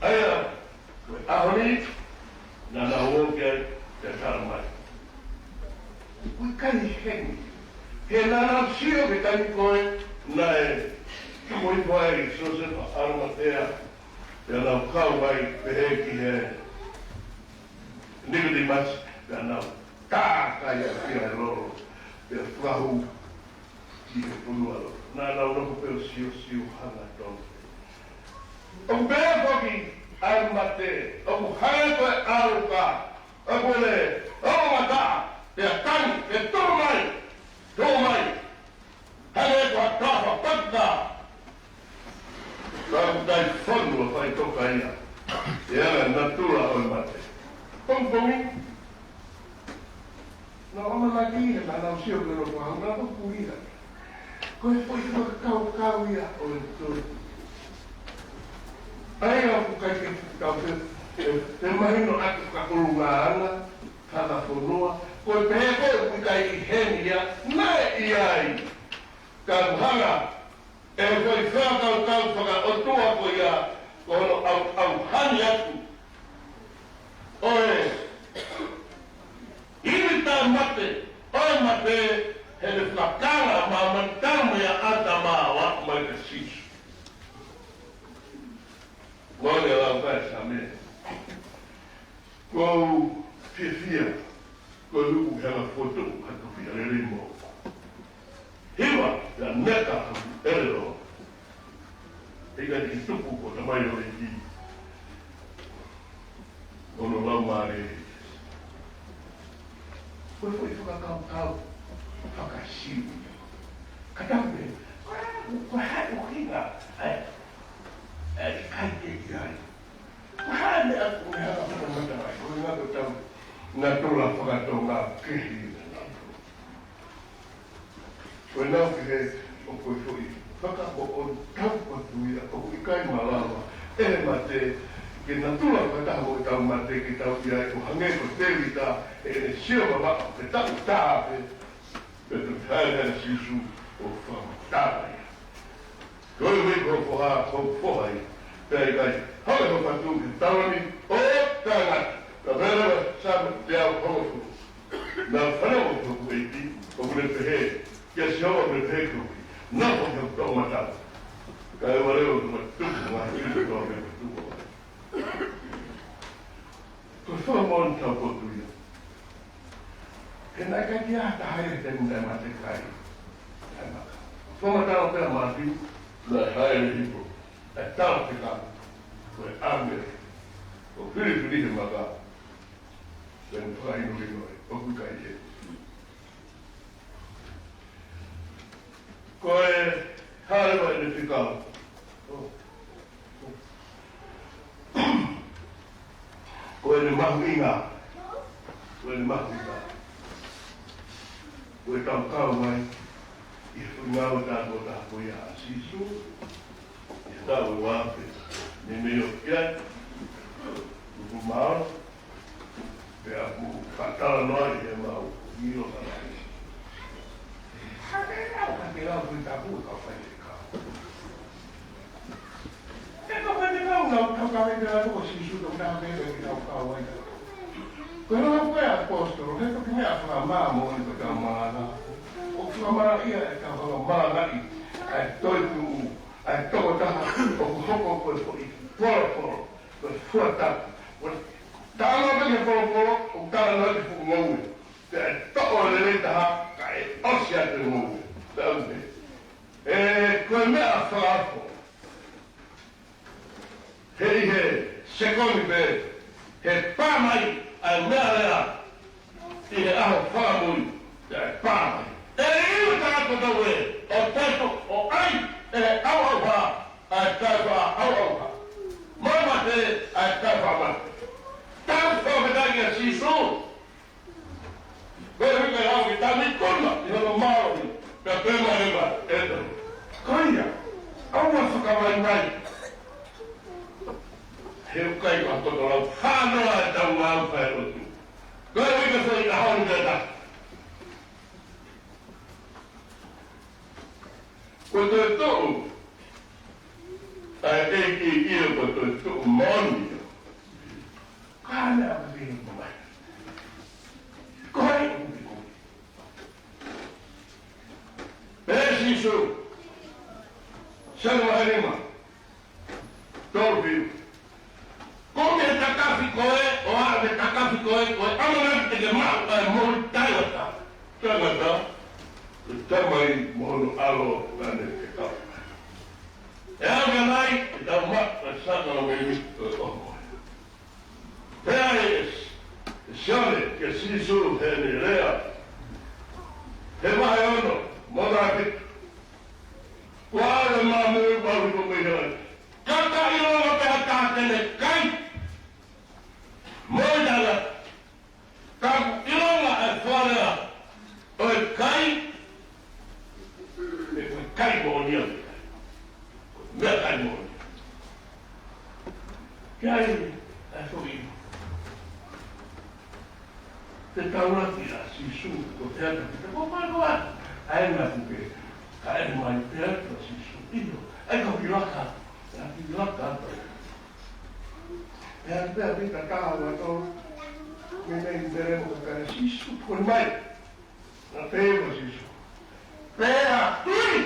ʻA ia, ko e ʻaho ni, naʻa nau ō ki ai, pea tala mai. ʻOku ʻikai heni. He naʻa nau sio ki he taimi ko ē, naʻe tuku hifo ai Siosefa ʻAlimatea, pea nau kau ai, pehē ki he Nikotīmasi, pea nau tā kai ʻaki ʻa e lolo, pea fakahū ki he fonua lotu. Naʻa nau nofo pē ʻo siosio hangatonu. ʻOku pehē foki ʻa e mate, ʻoku hangē ko e ʻalu ka, ʻoku ne ongongataʻa, pea tangi, pea tuʻu mai, tuʻu mai. Hangē ko ha toafa paka. Ka ʻoku taʻefonu ʻa faʻitoka ia. ʻE ala natula ʻo e mate. Pongipongi. Naʻa nau ʻamanaki ia, naʻa nau sio ki hono fānau, naʻa nau kuia. Ko e foʻi fakakaukau ia ʻo e tui. ʻA ia ʻoku ʻikai ke tau pē, ʻe, ʻe mahino ʻaki ka ʻulungaanga, fakafonua. Ko e pehē ko ē ʻoku ʻikai ʻi heni ia, naʻe ʻi ai. Ka ʻoku hanga ʻe he foʻi fakakaukau fakaʻotua ko ia, ko hono ʻauʻauhani atu ʻo e ivi tāmate ʻo e mate, heʻene fakakanga māmani talu mei ʻAtama ʻo aʻu mai kia Sīsū. Mo e lau ʻa e Saame. Ko u fiefia, ko e luku hela foto, ha tofiʻa lelei mo. Hiva, ia neka, ʻelelo. He ʻikai ke tuku ko e tamaioʻeiki. Hono laumālie. Ko e foʻi fakakaukau, fakasiu. Ka tau pehē, ko e, ko e hā e ʻuhinga, ʻa e, ʻa e ʻikai ke ʻi ai. Ko e hā e meʻa ʻoku ne hanga fakamatalaʻi, ko e ngaahi tau, natula faka-Tonga kehe. Ko e nau ki he, ʻoku ʻi ai e foʻi fakamoʻoni taupotu ia, ʻoku ʻikai malava ʻe he mate ke natula fakataha mo ʻetau mate ke tau ʻi ai, ʻo hangē ko Tēvita, ʻene sio mamaʻo, ke tau tā pē, pea tau hae ʻa Sīsū ʻo fakamatala ia. Ko e ʻuhi ko e foha, ko e foha ia. Pea ʻikai, hale ho fatu ki he taloni ʻo e tangata. Ka vela sa me te au hongofulu. Naʻa fanongo ki hoku ʻeiki, ʻoku ne pehē, kia Sihova ʻoku ne pehē ki hoku ʻeiki, nofo ki hoku toʻomataʻu. Kae ʻoua leva ke ma tuku, ma hiki ki toa me ma tuku. Ko e fakamoʻoni taupotu ia. He naʻe ʻikai ke ʻi ai ha taha ia he taimi naʻe mate kai ʻa e maka. Fakamatala pē ʻa Mātiu, naʻe haele hifo ʻa e talafekau, ko e ʻāngelo, ʻo filifili he maka, pea ne fakahinohino ai, ʻoku ʻikai ke. Ko e hā leva ʻene fekau. Ko ʻene mahuʻinga. Ko ʻene mahuʻinga. Ko e tau kau mai ʻi he foʻi ngāue tāpuekina ko ia ʻa Sīsū. ʻI he taʻu ʻe ua afe. Meimei ʻoku ʻi ai. Kupu mao. Pea ʻoku faʻa talanoa ʻi he mau ʻilo ka mai. Hake au ka te lau kui tapu ka fai te kau. Te ka fai te kau nau tau ka fai te lau ko Sīsū tau nau ke ke nau kau ai. Ko e lau ko e apostolo, he ko e meʻa fakamā mo ni ko tau malanga. ʻO fakamā ia e tau fakamā ngai, ʻa e toetuʻu, ʻa e tokotaha, ʻoku hoko ko e foʻi polopolo. Ko e fuatapu. Ko e tala mai ki he polopolo, ʻo tala mai ki he fuʻu ngoue. Pea ʻe toʻo lelei taha, kae ʻosi atu e ngoue. Pea ʻoku pehē. ʻE, ko e meʻa fakaofo. He ʻi he sekoni pē, he pā mai, ʻa e meʻalea. ʻI he ʻaho fakamui, ʻe pā mai. ʻE iu ka ko tau ē, ʻo tato, ʻo ʻai, ʻe ʻauʻauha, ʻa e tato Nai. He ʻoku ʻikai ko ha koto lau fānoa ʻetau ngāue fai ʻOtua. Ko e uike foʻi ʻaho ni pē ta. Ko e toetuʻu ʻa e ʻEiki ia, ko e toetuʻu moʻoni ia. Ka ne ʻapasia mai. Ko hai ʻoku te kovi? Pehē ʻe Sīsū, Sione vahe nima, tolu fitu. Kumi e takafi ko ē, ʻo aʻu ki he takafi ko ē, ko e ʻamanaki te ke maʻu ʻa e moʻui taʻengata. Taʻengata, ko e Tamai mo hono ʻAlo naʻa ne fekau. ʻE aʻu ki ai, ʻe tau maʻu ʻa e sākalamēniti ʻo e ʻohomohe. Pehē ʻe Sione kia Sīsū heʻene lea, he vahe ono mo e vahe fitu. Kuo ʻalu e maʻa moʻui, kuo hifo mei hēvani. Ka ka ʻilonga pē ha taha te ne kai moʻui taʻengata. Ka ʻoku ʻilonga e foʻi lea ʻo e kai, ʻe ko e kai moʻoni ia. Meʻakai moʻoni. Ki ai, ʻa e foʻi. Te tau laki ʻa Sīsū, ko te ata, te ko mai ko ata. ʻAi na kuke, ka ʻe mai te ata Sīsū. ʻIo, ʻai ka pilaka, ʻa pilaka ata. Pea pea pea ka kaha ua tau. Mene i tere mo ka kai Sīsū, ko mai. Na pea mo Sīsū. Pea tui.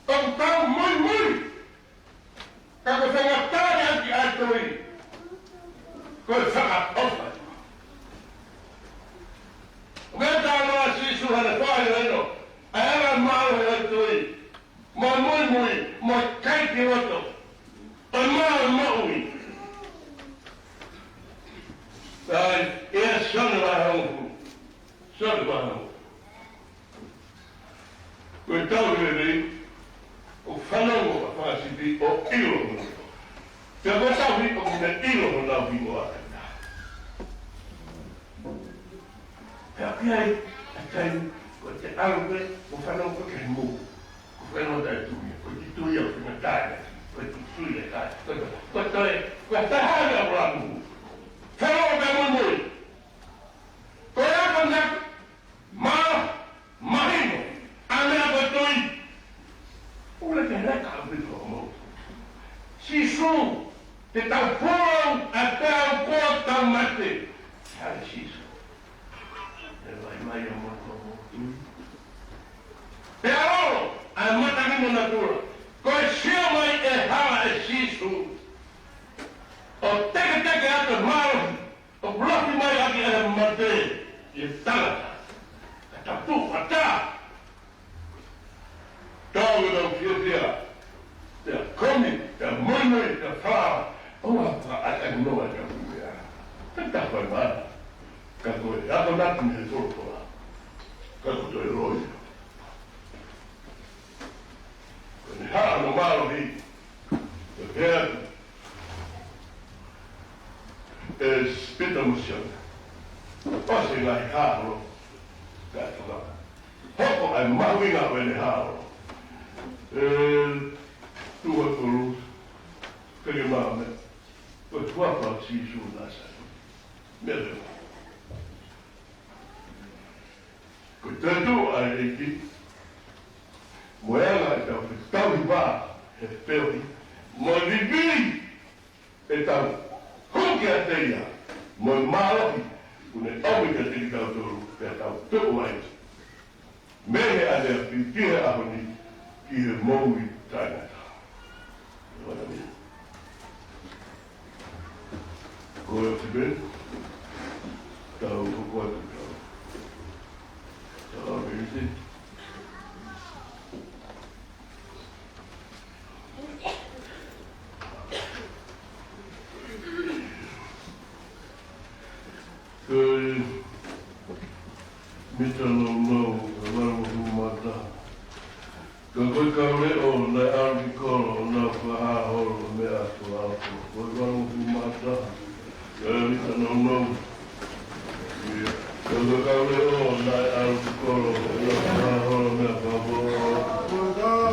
ʻOku tau muimui. Ka ko e fengatari ʻaki ʻa e tui, ko e fakaʻofa. ʻOku ʻi ai e talanoa ʻa Sīsū hane fai heno, ʻa e anga mālohi ʻo e tui, mo e muimui, mo e kai ki loto, ʻo e maʻu moʻui. Sai, ʻi he Sione vahe hongofulu. Sione vahe hongofulu. Ko e tauhi lelei, ʻoku fanongo ʻa e fanga sipi ʻo ʻilo hono. Pea ko e tauhi ʻoku ne ʻilo honau hingoa ʻataʻatā. Pea ʻoku ʻi ai e taimi, ko e te ʻalu pē, ʻo fanongo pē ki he moʻui. Ko e fanongo taʻetui, ko e tui ʻoku fengatari, ko e tui e kai, ko e, ko e toe, ko e taha ia ʻo lamu. Fanongo pē muimui. Ko e ʻamanaki, ma, mahino, ʻa e meʻa ko e tui. ʻUle ke leka ʻaupito ʻo mou. Sīsū, te tau pūlou ʻa e peau kuo tau mate. Hale Sīsū. ʻE vai mai ʻa mou ko mou tui. Pea ʻalu, ʻa e matangi mo natula. Ko e sio mai ʻe hala ʻe Sīsū. ʻO teketeke atu e mālohi. ʻOku lafi mai ʻaki ʻa e mate ʻi he tangata. Ka tau tuʻu ʻatā. Tau ʻe tau fiefia. Pea kumi, pea muimui, pea fā. ʻOua ʻe fakaʻaiʻai noa ʻa e tau fiefia. Ka tau fai mana. Ka ko e akonaki mei he folofola. Ka ko e toe loi. Ko ʻene hala hono mālohi. Ko e pea ʻe Pita mo Sione. ʻOsi e ngaahi hāholo. Ka e toka. Hoko ai mahuʻinga ʻo ʻene hāholo. ʻE, tuʻa tolu. Peke mame. Ko e tuʻa pa Sīsū Nāsale. Meʻa leva. Ko e toetuʻu ʻa e ʻEiki, mo e anga ʻetau fetauhi vā he feohi, mo e vivili ʻetau hū kiate ia, mo e mālohi kuo ne ʻomi kiate kitautolu, pea tau tuʻu ai mei he ʻaneafi ki he ʻaho ni, ki he moʻui taʻengata. Ko e ʻosi pē, tau hoko atu tau. Tau ʻalu ʻi he Ko e mita nounou, ko e valungofulu mā taha. Ka ko e kau leʻo naʻe ʻalu ki kolo, ʻo nau fakahā holo meʻa ko ʻapo. Ko e valungofulu mā taha. Ko e mita nounou. Ka ko e kau leʻo naʻe ʻalu ki kolo, ʻo nau fakahā holo meʻa ko ʻapo.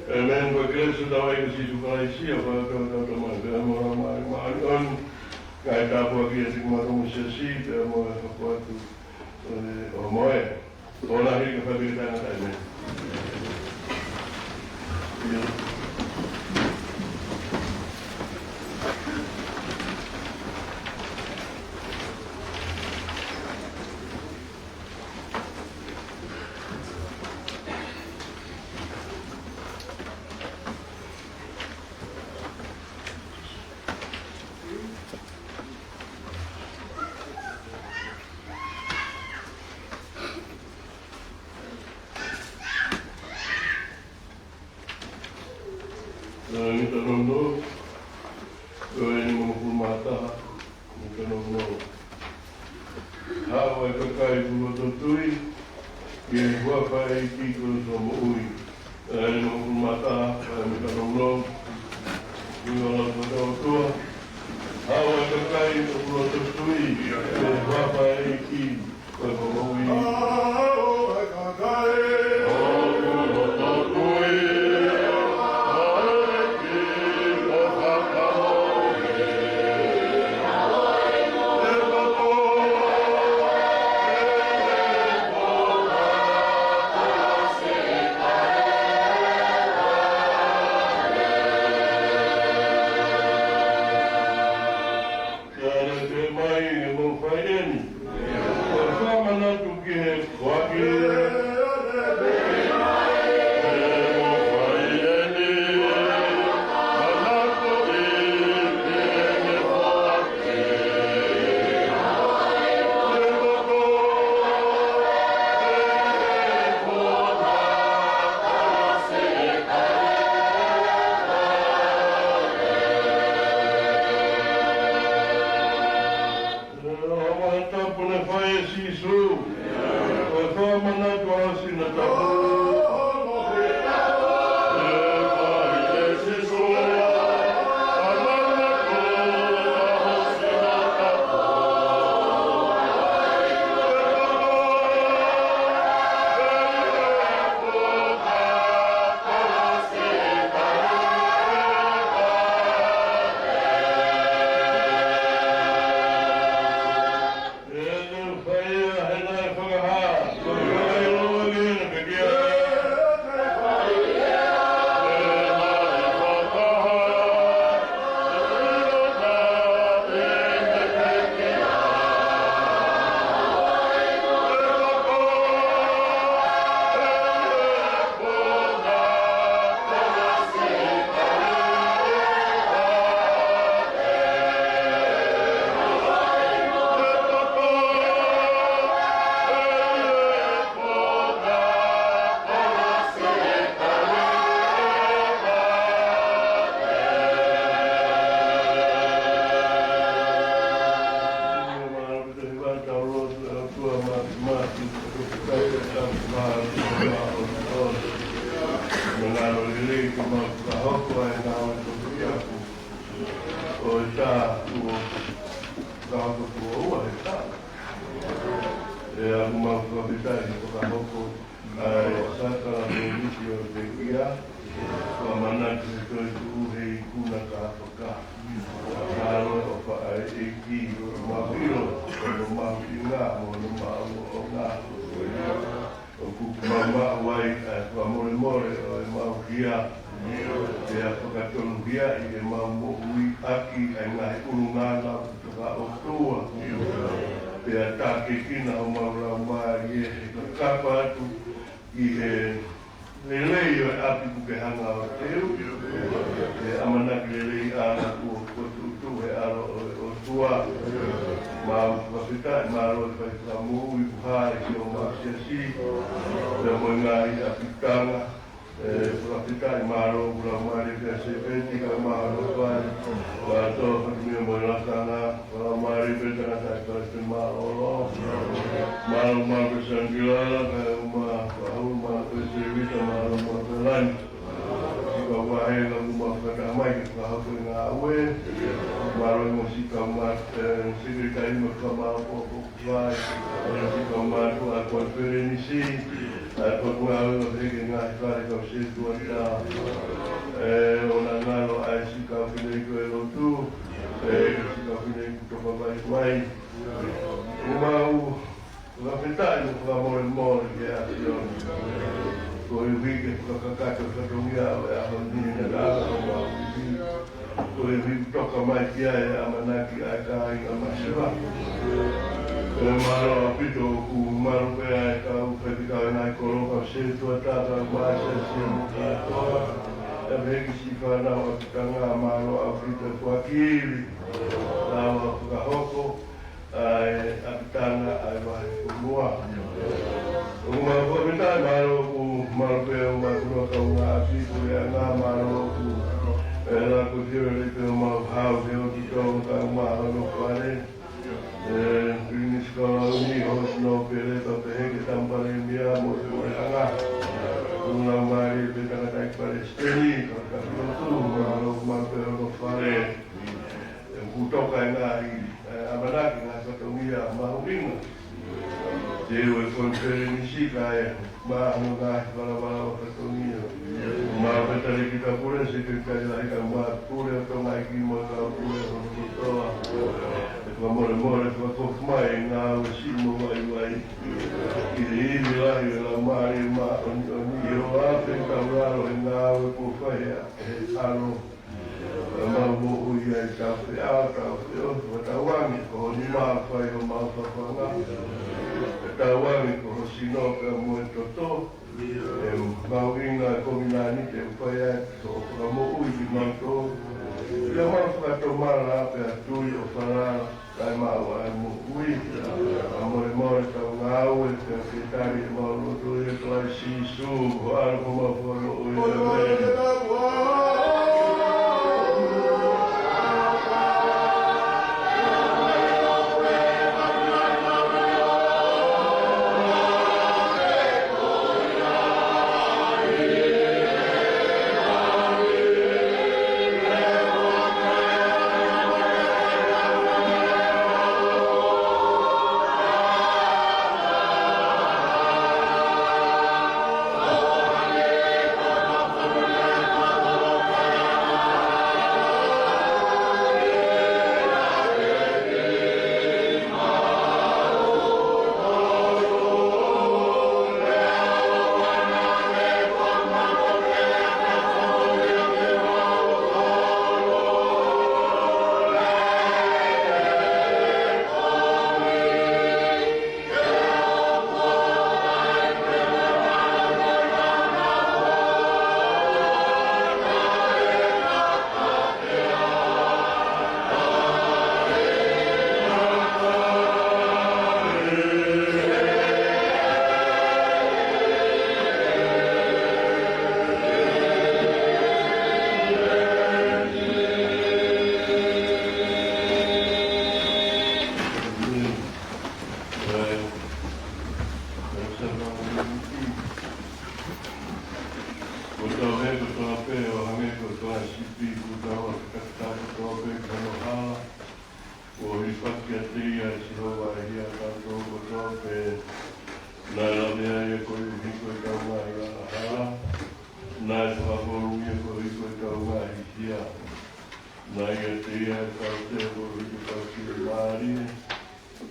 Amen. Ko e kelesi ʻa hotau ʻEiki ko Sīsū Kalaisi, ʻa e ʻofa ʻa e ʻOtua ko e Tamai, pea mo e Laumālie Māʻoniʻoni, kae tāpuakiʻi ʻa e siasi, pea mo e hoko atu ʻo e ʻohomohe. ʻOku lahi ke fai pē ki he tangata, amen. Ā, ʻi he talanoa, ʻo e nimangofulu mā taha, ʻi he talanoa. Haʻu ʻa e kakai ʻoku loto tui ki he huafa ʻo e ʻEiki ko e Fakamoʻui. Ā, nimangofulu mā taha, ʻa e talanoa. ʻI he ʻaho ko e ʻOtua. Haʻu ʻa e kakai ʻoku loto tui ki he huafa ʻo e ʻEiki. Tala ke mai e mau fai eni. Ko e fakamanatu ki he Tā tuʻo, ka hoko tuʻo ua he taʻu. ʻE ʻoku mau fakafetaʻi he fakahoko ʻa e sākalamēniti ʻo e pekia, ʻo ʻamanaki he toetuʻu he ikuna kāfaka. Mālō e ʻofa ʻa e ʻEiki, ʻoku mau ʻilo hono mahuʻinga mo hono maʻongoʻonga. ʻOku mau maʻu ai ʻa e fakamolemole ʻo ʻemau hia, pea fakatonuhiaʻi ʻemau moʻui ʻaki ʻa e ngaahi ʻulungaanga ʻoku faka-ʻOtua. Pea tākiekina homau laumālie he kakapa atu ki he lelei ʻo e ʻapi kuo ke hanga ʻo teu. He ʻamanaki lelei ʻana kuo, kuo tuʻutuʻu he ʻAlo ʻo e ʻOtua. Mau fakafetaʻi, mālō e fai fakamoʻui kuo hā ki homau siasi, pea mo e ngaahi ʻapitanga. ʻE fakafetaʻi, mālō ʻoku laumālie pē ʻa Sēpeni kae ʻumaʻā hono fale. Mālō Fatimia mo e lakanga, laumālie pē tangataʻi Palesiteni Mālōlō. Mālō, mālō pē Sangilala, kae ʻumaʻā Fahu, mālō pē Sēvita, mālō mo Pelani. Siʻi kau vāhenga kuo mau fakataha mai ke fakahoko e ngāue. Mālō mo siʻi kau mā-, ē, sekelitali mo e fakamāʻopoʻopo. Vai, ʻa e siʻi kau mātuʻa ʻa e konifelenisi, ʻa e potungāue ʻo e ngaahi fale kau sētuata. ʻE, ʻoku ngalo ʻa e siʻi kau fineʻeiki ʻo e lotu, ʻe, siʻi kau fineʻeiki kuo toka mai mai. ʻOku mau fakafetaʻi mo fakamolemole ki he ʻAfiona. Koeʻuhi ke fakakakato e fatongia ʻo e ʻaho ni he ngataʻanga ʻo mau ivi. Koeʻuhi kuo toka mai ki ai e ʻamanaki ʻa e kāinga masiva. ʻE mālō ʻaupito ʻoku mālō pē ʻa e kau faifekau ʻa e ngaahi kolo kau sētuata, kau mā siasi mo kātoa. ʻE pehē ki siʻi fānau ʻapitanga, mālō ʻaupito e fakakili. Lava fakahoko ʻa e ʻapitanga ʻa e vahefonua. ʻOku mau fakafetaʻi, mālō ʻoku mālō pē ʻa e fonua kaungāʻapi, puleʻanga, mālō ʻoku, ʻe, lako fielelei pē ʻo mau hau he ʻOtu Tonga kae ʻumaʻā hono fale. ʻE, Pilinisi Kalauni, houʻeiki nōpele, kae pehē ki he Tama Palēmia mo e puleʻanga. ʻOku laumālie pē tangataʻi Palesiteni, kae ʻumaʻā e kau lotu, mālō ʻoku mālō pē hono fale. ʻE, kuo toka e ngaahi, ʻe, ʻamanaki, ngaahi fatongia mahuʻinga. Teu e konifelenisi kae ʻumaʻā hono ngaahi valavala ʻo e fatongia. Mālō pē Talēkita Pule, Sekelitali Lahi kae ʻumaʻā e Pule ʻo Tonga ʻEiki mo e kau pule hono kotoa. ʻE fakamolemole fakakofu mai e ngāue siʻi mo vaivai. ʻI he ivi lahi ʻo e Laumālie Māʻoniʻoni ʻi he ʻaho ni, pea tau lalo he ngāue kuo fai ʻe he ʻAlo. ʻE mau moʻui ai, tau feʻao, tau feʻofa, tau ange ko ho nima ʻoku fai homau fafanga. Tau ange ko ho sino pea mo e toto. ʻE mahuʻinga e kovinānite ʻoku fai ai hoʻo fakamoʻui kimautolu. Pea mau fakatomala pea tui ʻo falala. Kae maʻu ʻa e moʻui, fakamolemole ʻetau ngāue, pea ke tali ʻemau lotu ʻia Kalaisi Sīsū, ko ho ʻAlo ko homau Fakamoʻui. ʻĒmeni. Naʻe ʻiate ia ʻa e tautea koeʻuhi ke tau fiemālie,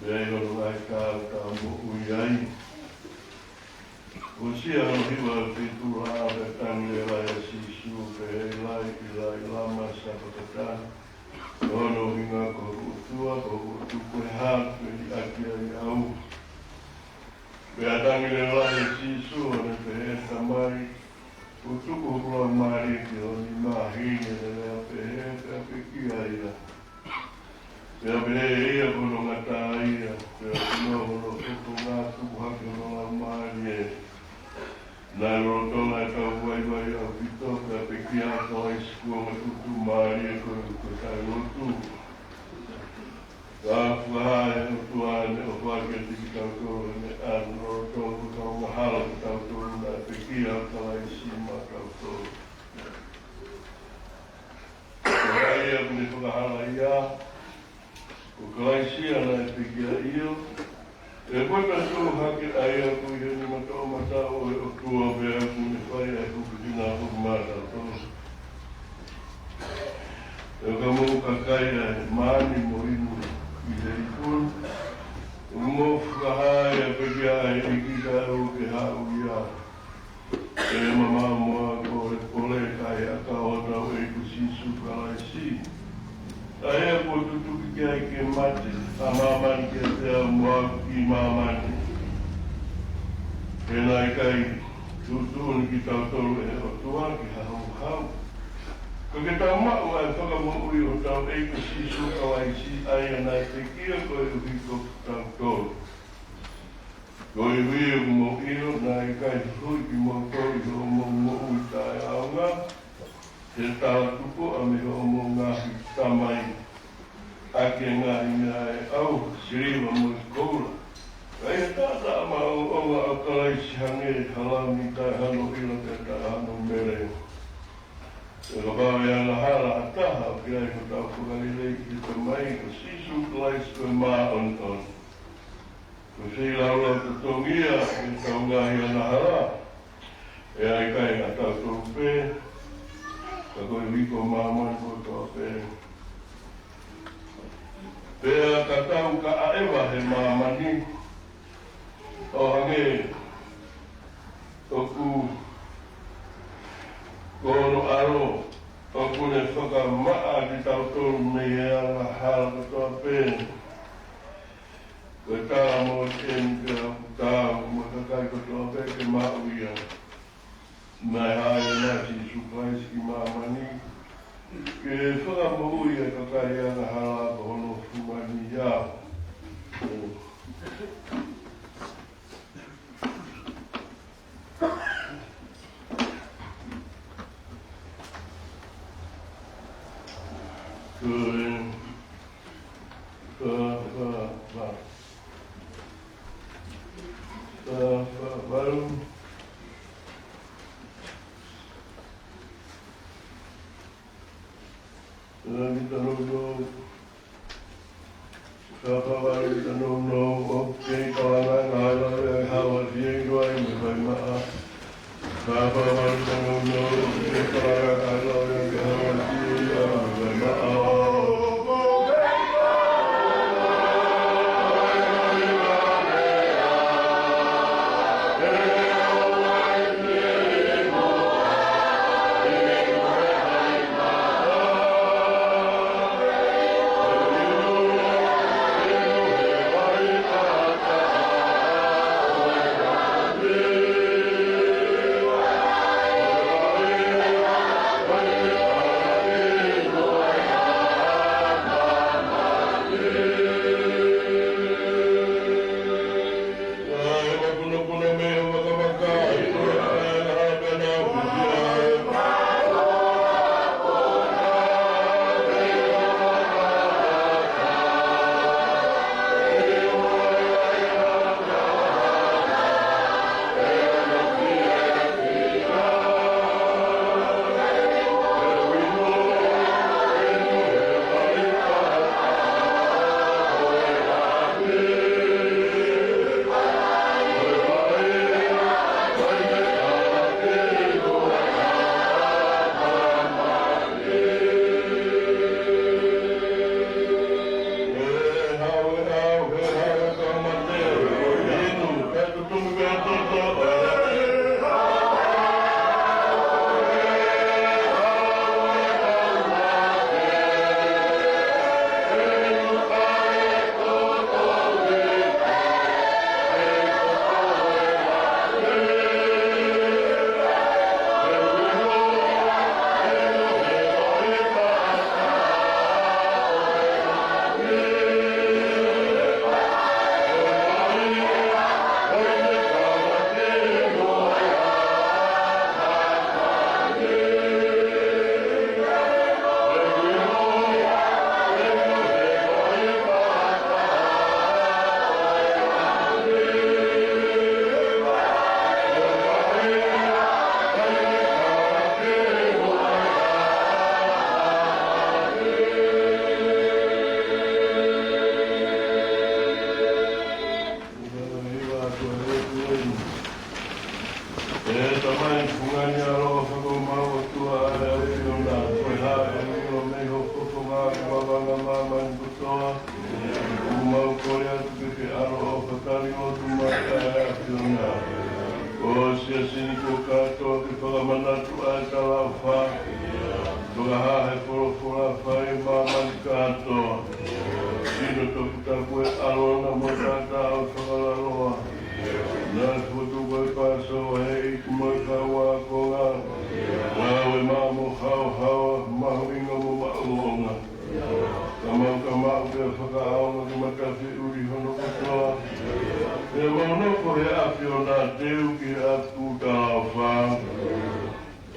pea ʻi hono ngaahi taau tau moʻui ai. Hosea hono hiva ʻo e feituʻu laʻā, pea tangi leva ʻa Sīsū, pehē, ʻIlai, ʻIlai, lama sabakatani? Ko hono ʻuhinga, Ko hoku ʻOtua, ko hoku ʻOtua, ko e hā ʻoku ke liʻaki ai au? Pea tangi leva ʻa Sīsū, ʻo ne pehē, Tamai, ʻoku tuku hoku laumālie ki ho nima. Hili ʻene lea pehē, pea pekia ia. Pea pehē ʻe ia ko hono ngata ia, pea ʻi hono fofonga tupu hake hono laumālie. Naʻe lolotonga ʻetau vaivai ʻaupito, pea pekia ʻa Kalaisi, kuonga tuʻutuʻumālie ko e, ko e taʻelotu. Ka fakahā ʻe he ʻOtua ʻene ʻofa kiate kitautolu, ʻi heʻene ʻofa lolotonga ko ʻetau angahala kitautolu, naʻe pekia ʻa Kalaisi maʻatautolu. Ko ia ʻoku ne fakahalaia, ko Kalaisi ia naʻe pekia, ʻio, ʻe pō tatau hake ʻa ia ʻoku ʻi he nima toʻomataʻu ʻo e ʻOtua, pea ʻoku ne fai ʻa e kupu kinautolu maʻatautolu. ʻE ka mou kakai ʻa e maani mo inu ʻi he ipu ni, ʻoku mou fakahā ʻa e pekia ʻa e ʻEiki, kae ʻoua ke haʻu ia. ʻE mamaʻo muʻa ko e pole kae ʻakau ʻa hotau ʻEiki ko Sīsū Kalaisi, ʻa ia kuo tutuki ki ai ke mate ʻa māmani kiate au mo au ki māmani. He naʻe ʻikai tuʻutuʻuni kitautolu ʻe he ʻOtua ki ha houhau, ka ke tau maʻu ʻa e fakamoʻui ʻo hotau ʻEiki ko Sīsū Kalaisi, ʻa ia naʻe pekia koeʻuhi ko kitautolu. Koeʻuhi ʻoku mou ʻilo naʻe ʻikai huhuʻi kimoutolu ʻi hoʻomou moʻui taʻeʻaonga he talatupuʻa mei hoʻomou ngaahi tamai, ʻaki e ngaahi meʻa ʻe ʻauha, siliva mo e koula, ka ʻi he taʻataʻa maʻongoʻonga ʻo Kalaisi, hangē ha lami taʻehano ʻila pea taʻehano mele. Pea kapau ʻe angahala ha taha, ʻoku ʻi ai hotau fakalelei ʻi he Tamai, ko Sīsū Kalaisi ko e māʻoniʻoni. Ko e feilaulau totongi ia ʻi heʻetau ngaahi angahala, ʻe ʻikai ʻatautolu pē, ka koeʻuhi ko māmani kotoa pē. Pea ka tau ka ʻaʻeva he māmani, ʻo hangē ʻoku ko hono ʻAlo ʻoku ne fakamaʻa kitautolu mei he angahala kotoa pē, ko e tala moʻoni eni pea ʻoku taau mo e kakai kotoa pē ke maʻu ia. Naʻe haʻu ʻa Sīsū Kalaisi ki māmani ke fakamoʻui ʻa e kakai angahala, ko hono fungani ia. Ko e, fa, fa, fa. Fa, fa, valu. Fa, fa, valu, fa, no, no, ʻoku kei kalanga, ka ʻi ai ʻa e haʻu ʻa Sīsū ai mo e fai maʻa. ʻOku mau kole atu ke ke ʻaloʻofa tali ʻo tuʻu mai ʻa e ʻAfiona ʻo e Siasi ni kuo kātoa ke fakamanatu ʻa e talaʻofa. Fakahā he folofola fai ʻe māmani kātoa. Sino toputapu ʻa e ʻAlo na mo e Tangata ʻo e Fakalaloa. Naʻe fokotuʻu ko e Pāsova ʻe he ʻEiki mo e kau ākonga. Ngāue maʻa mo haohaoa, mahuʻinga mo maʻongoʻonga. Ka mau ka maʻu pea fakaʻaonga ke matafiʻuli hono kotoa. Pea mau nofo he ʻAfiona teu ki he ʻapi talaʻofa.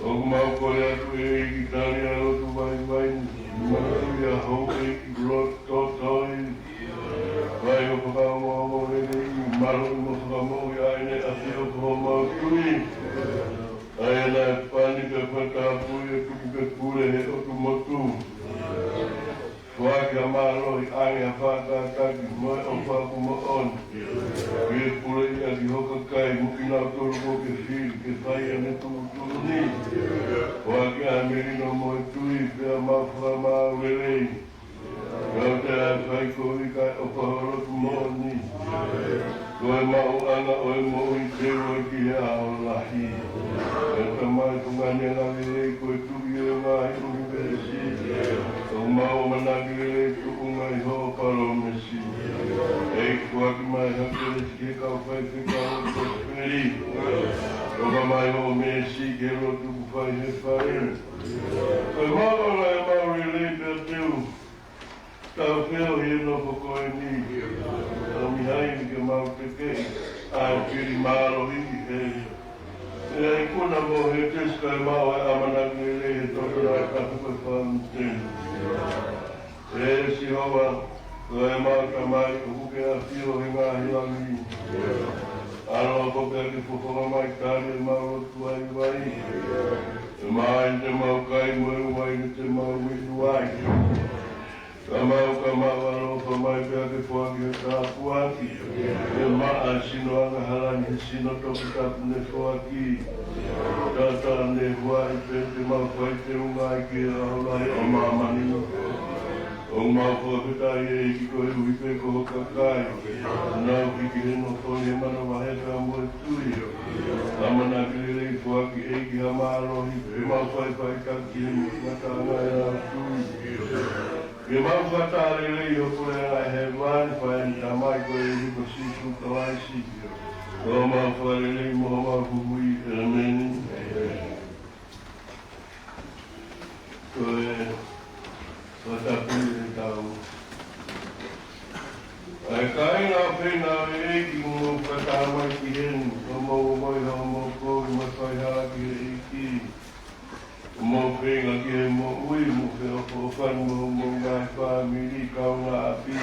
ʻOku mau kole atu ʻEiki tali ʻa e lotu vaivai ni, manatuʻi ʻa houʻeiki Lototoi. Fai ho fakaongoongo lelei, mālō mo fakamoʻui ʻa ʻene ʻafio ko homau tui. ʻA ia naʻe pani pea fakatapui ʻo tuku ke pule he ʻotu motu. Foaki ha mālohi, ʻange ha faʻa kātaki mo e ʻofa ʻoku moʻoni. Ke puleʻi ʻaki ho kakai mo kinautolu kuo ke fili ke fai ʻene tuʻutuʻuni. Foaki ʻa e melino mo e tui pea mau fakamaau lelei. Kau te ʻai fai kovi kae ʻofa ho lotu moʻoni. Ko e maʻuʻanga ʻo e moʻui teu ai ki he ʻaho lahi. ʻE Tamai, fungani ʻa e lelei ko e Tuʻi ʻo e ngaahi ʻunivēsi. ʻOku mau ʻamanaki lelei tuʻunga ʻi hoʻo palōmesi. ʻEiki, foaki mai ha kelesi ki he kau faifekau ʻo e kosipeli. ʻOka mai hoʻo meesi ki he lotu kuo fai he fale. Ko e maʻuʻanga ʻemau lelei pea teu. Tau feohi he nofo ko eni. Tau mihai ni ke mau tekeʻi ʻa e fili mālohi he, he ikuna mo e tesi kae maʻu ʻa e ʻamanaki lelei he toto naʻe tapu ko e fauniteni. ʻE Sihova, ko ʻemau Tamai ʻoku ke ʻafio he ngaahi langi. ʻAloʻofa pea ke fofonga mai tali ʻemau lotu vaivai. ʻE mai te mau kai mo e uaine te mau inu ai. Ka mau ka mau ʻaloʻofa mai pea ke foaki ha tāpuaki. ʻE maʻa sino angahala ni he sino toputapu ne foaki. Tata ne huaʻi pea te mau fai teunga ai ki he ʻaho lahi ʻo māmani. ʻOku mau fakafetaʻi ʻEiki koeʻuhi pē ko ho kakai. Nau hiki he nofo ni he manavahē pea mo e tui. ʻAmanaki lelei foaki ʻEiki ha mālohi. Ke mau fai faitaki ki he ngataʻanga ʻenau tui. Ke mau fakatā lelei ho puleʻanga ʻi hēvani, fai eni Tamai koeʻuhi ko Sīsū Kalaisi. Ko homau fakalelei mo homau huhuʻi. ʻĒmeni. Ko e fakatapu ʻe tau. ʻA e kāinga ʻofeina ʻo e ʻEiki, mou fakataha mai ki heni, ʻo mou ongoʻi hoʻomou kovi mo e faihala ki he ʻEiki. Mou feinga ki he moʻui, mou feʻofoʻofani mo hoʻomou ngaahi fāmili, kaungāʻapi.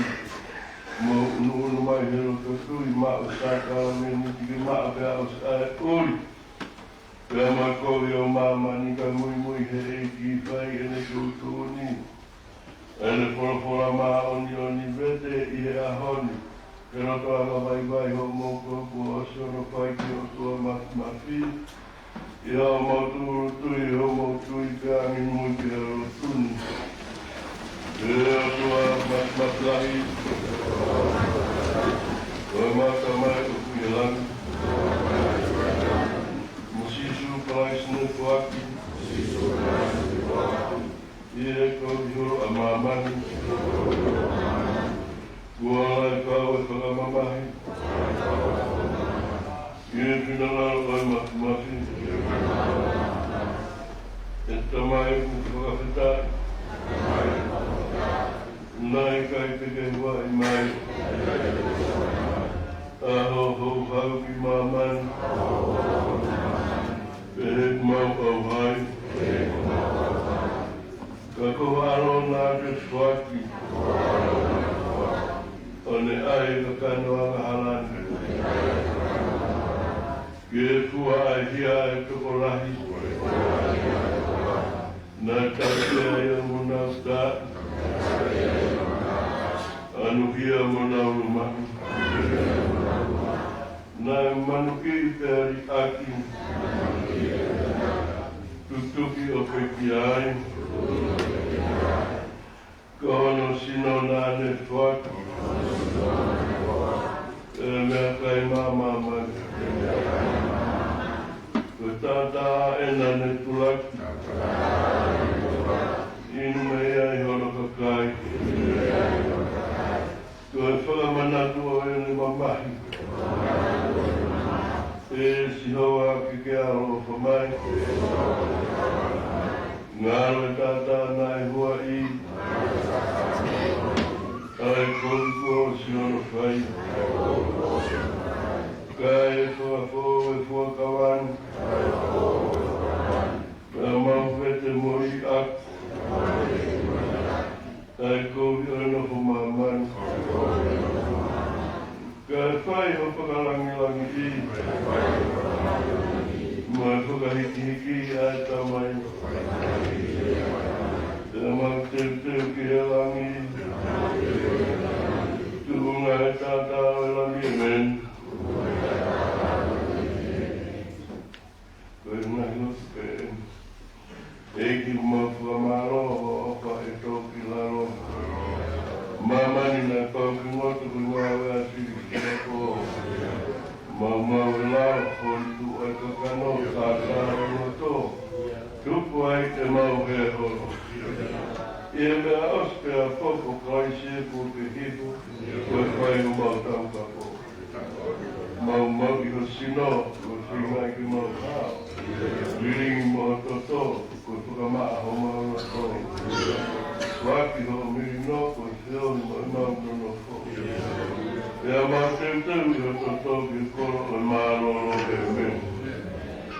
Mou ʻunuʻunu mai he loto tui, maʻu sākalamēniti ke maʻa pea ʻosi ʻa e ʻuli. Pea mo e kovi ʻo māmani ka muimui he ʻEiki, fai ʻene tuʻutuʻuni. ʻEne folofola māʻoniʻoni vete ʻi he ʻaho ni. He loto angavaivai hoʻomou kovi kuo ʻosi hono fai ki he ʻOtua Māfimafi. ʻI hoʻomou tūʻulutui, hoʻomou tui pea muimui ki he lotu ni. ʻE ʻOtua Māfimafi lahi, ko ʻemau Tamai ʻoku ʻi he langi. Mo Sīsū Kalaisi ne foaki. ʻI he kovi holo ʻa māmani. Kuo lahi kau e fakamamahi. ʻI he finangalo ʻo e Māfimafi. ʻE Tamai ʻoku fakafetaʻi. Naʻe ʻikai te ke huaʻi mai. ʻA hoʻo houhau ki māmani. Pehē ʻoku mau ʻauhai. Ka ko ho ʻAlo naʻa ke foaki. ʻO ne ʻai e kakano angahala ni. Ke fua ʻa e hia ʻa e tokolahi. Naʻe tautea ia mo honau taaʻi. Anuhia mo honau lumaki. Naʻe manukiʻi pea liʻaki. Tutuki ʻo pekia ai. Ko hono sino naʻa ne foaki. ʻA e kovi kuo ʻosi hono fai. Kae fakafoʻou e fuakava ni. Pea mau vete mo ʻi ʻaku ʻa e kovi ʻo e nofo māmani. Kae fai ho fakalangilangiʻi mo e fakahīkihiki ʻa e Tamai. Pea mau teuteu ki he langi. Tuʻunga he taʻataʻa ʻo e langi, ʻēmeni. Ko e ngaahi lotu pē eni. ʻEiki, mau fakamālō hoʻo ʻofa ʻe tō ki lalo māmani naʻe pau ki ngoto ko e ngāue ʻa Sīsū Kalaisi. Mau maʻu e lao, holi tuʻu ʻa e kakano, kākā ʻa e loto, tupu ai ʻemau hē holo. ʻI he meʻa ʻosi pea fofo Kalaisi ē kuo ke hifo, ko e fai homau taukapo. Mau maʻu ʻi ho sino, ko e feinga ke mau hao. Lilingi mo ho toto, ko e fakamaʻa homau loto. Foaki hoʻo melino, ko e feohi mo ʻemau nonofo. Pea mau teuteu ʻi ho toto ki he kolo ʻo e mālōlō, ʻēmeni.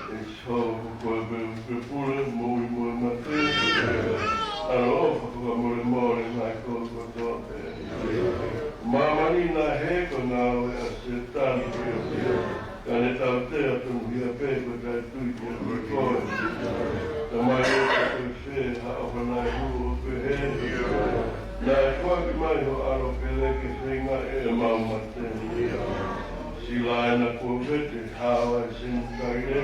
ʻEiki, ko koe pē ʻoku ke pule, moʻui mo e mate. ʻAloʻofa fakamolemole ngaahi kovi kotoa pē. Māmani naʻe hē ko e ngāue ʻa Sētane. Ka ne tautea tonuhia pē ko e taʻetui kiate koe. Tamai, ʻoku ke fē ha ʻofa naʻe hulu ʻo pehē. Naʻe foaki mai ho ʻAlo pele ke feinga ʻemau mate. Sila ena kuo vete, hao ʻa e Senitaile.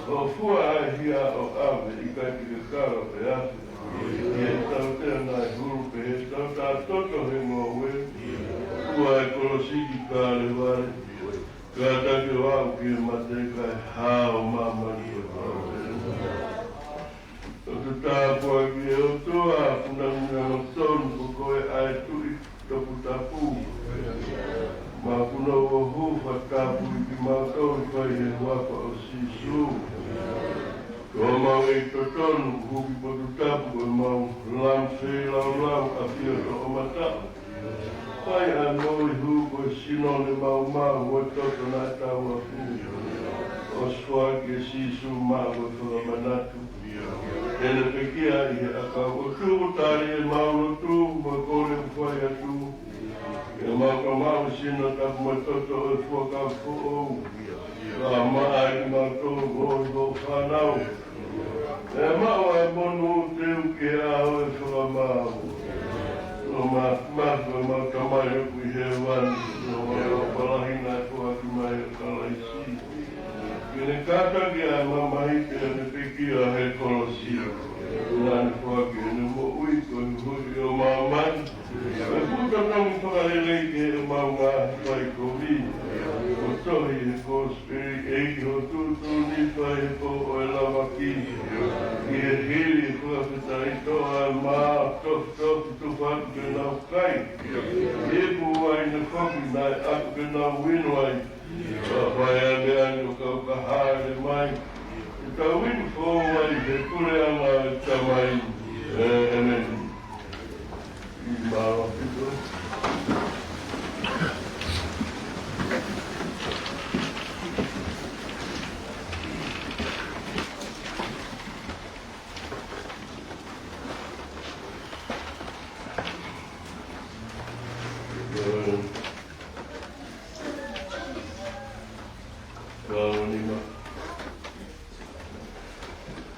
Hoʻo fua ʻa e hia ʻo ʻave, ʻikai te ke kalo pe afe. ʻI he tautea naʻe hulu pē he tautea toto he ngoue. Ua e kolosi ki Kalevale. Kātaki ʻo aʻu ki he mate kae hao māmani ʻo tautea. ʻOku tāpuaki ʻe ʻOtua, puna muna no tonu ko koe ʻa e Tuʻi toputapu. Mau punou ʻo hūfanga ʻi kimautolu ʻi he huafa ʻo Sīsū. Ko homau ʻEiki totonu, huki potu tapu ko homau Lami feilaulau, ʻafio ʻi ho toʻomataʻu. Fai ʻa e moʻui hū ko e sino ne maumau mo e toto naʻe tauafu. ʻOsi foaki ʻe Sīsū maʻu ko e fakamanatu. ʻEne pekia ʻi he ʻakau ʻo tuʻu, tali ʻemau lotu mo e kole ʻoku fai atu. Ke mau ka maʻu sino tapu mo e toto ʻo e fuakava foʻou. Ka maʻa ai kimautolu mo hoʻo fānau. ʻE maʻu ʻa e monū teu ki he ʻaho ʻo e fakamaau. Lo ma, ma, lo ma Tamai ʻoku ʻi hēvani, lo ma, lo palahina e foaki mai ʻa Kalaisi. Ke ne kātaki ʻa e mamahi pea ne pekia he kolosi. Naʻa ne foaki ʻene moʻui ko e huhuʻi ʻo māmani. Ko e fuʻu totongi fakalelei ki heʻemau ngaahi faikovi. Ko e tohi he Kosipeli, ʻEiki, hoʻo tuʻutuʻuni fai he pō ʻo e lamaki. ʻI he hili fakafetaʻi toʻa ʻa e mā, tofitofi tufa atu ke nau kai. Ipu uaine foki naʻe ʻatu ke nau inu ai. Ka fai ʻa e meʻa ni ʻo kau ka hāʻele mai. Ke tau inu foʻou ai he puleʻanga ʻo e Tamai. ʻĒmeni. ʻI mālō ʻaupito. Lalo nima.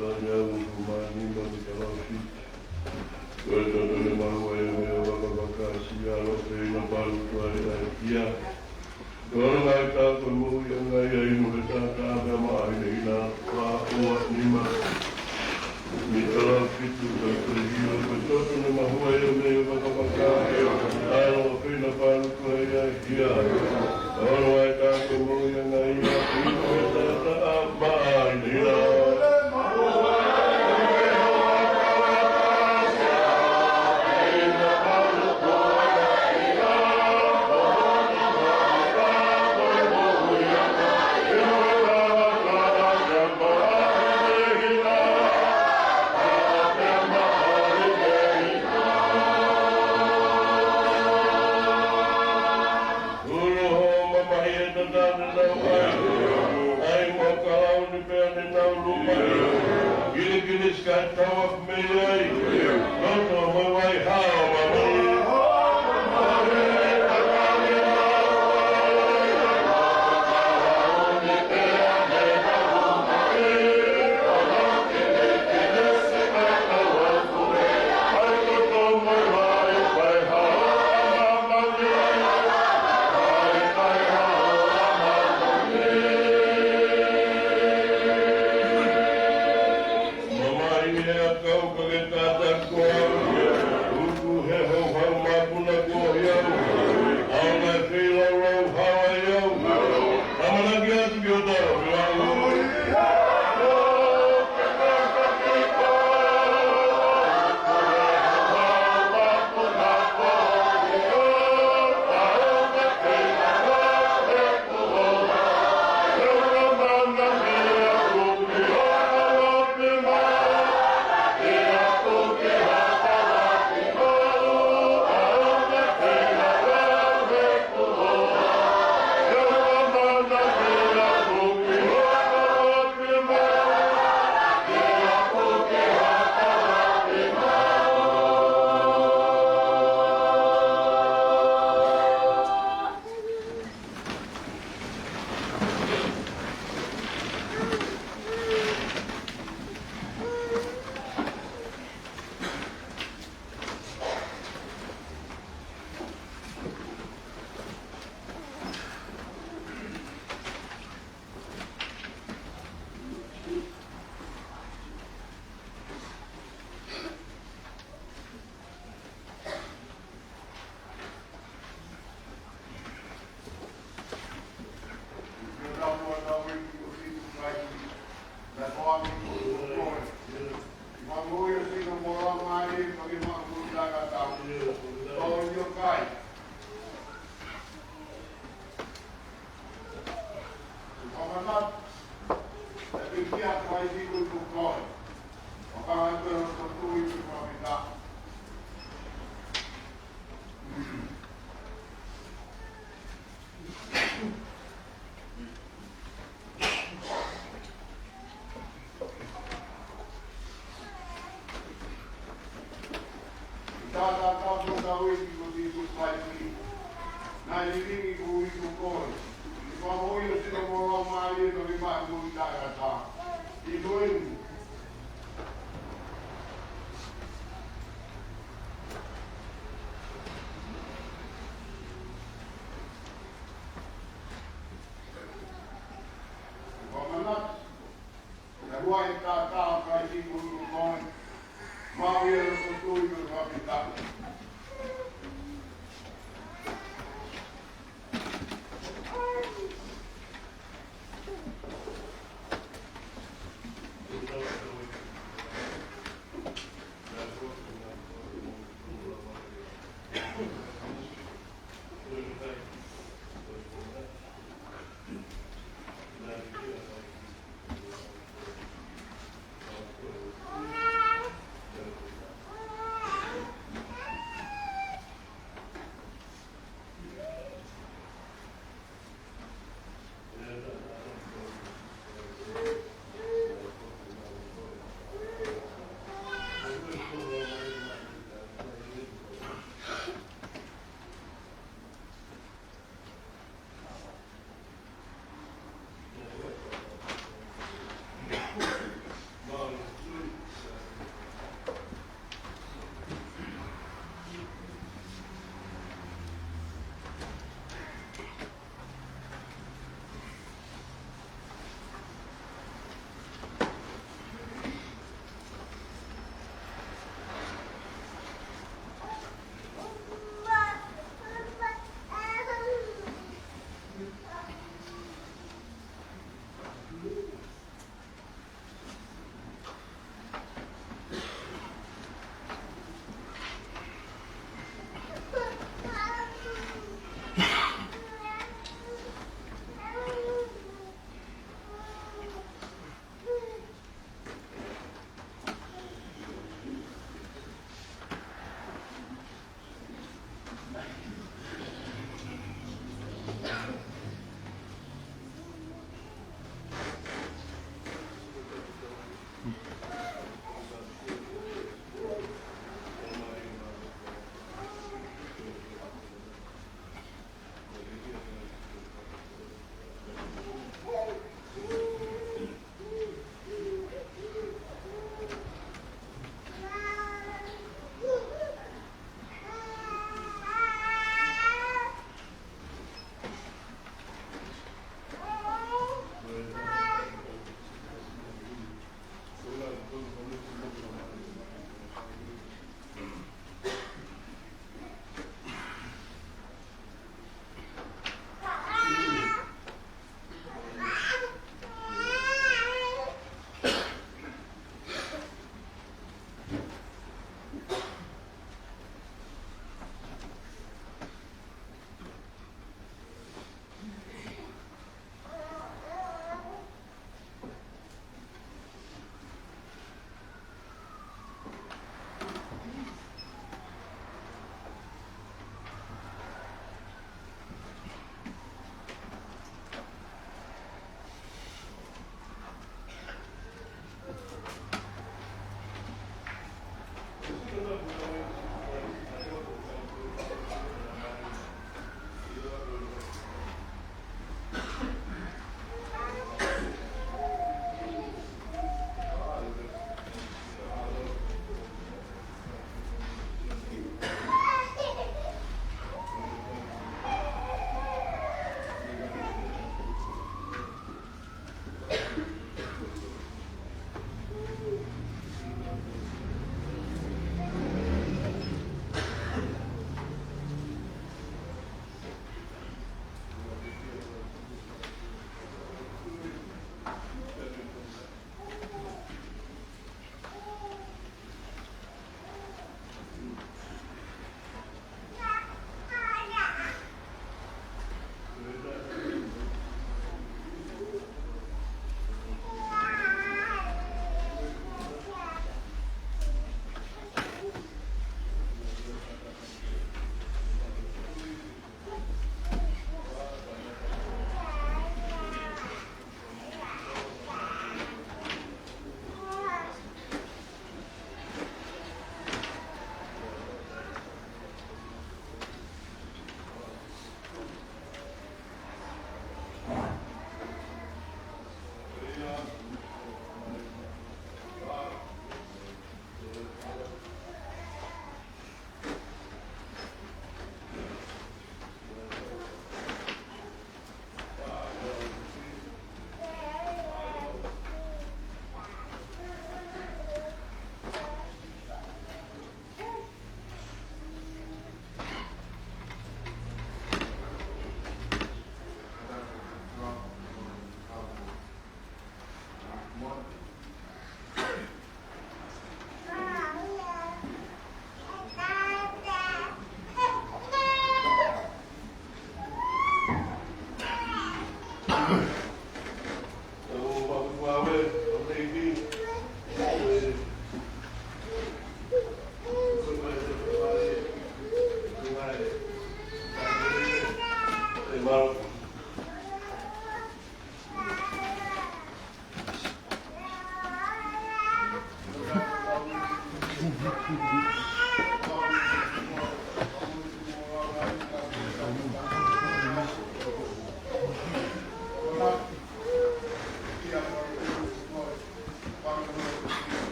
Lalo nima, mita lalo fitu. Ko e toto ne mahuʻi ʻa e meʻa vakavaka, siʻi ʻAlo pē ʻi he palu tuʻa ʻi ʻAitia. Ko hono ngaahi tā ko e moʻui ʻa e ngaahi inu he taʻataʻa pea maʻa hinehina. Fā, ua, nima. Mita lalo fitu, ka ko e hila ko e toto ne mahuʻi ʻa e meʻa vakavaka, ʻAlo pē ʻi he palu tuʻa ʻi ʻAitia. Ko hono ngaahi tā ko e moʻui ʻa e ngaahi inu he taʻataʻa maʻa hinehina. Tau ʻEiki ko Sīsū Kalaisi, naʻe lilingi koeʻuhi ko koe, ke fakamoʻui ʻa sino mo e laumālie ʻo e tangata moʻui taʻengata. ʻI he tohi ni. Fakamanatu. Ka ua e tata kai ki mulu ko koe. Mau ia lo ko tui ko ka pita.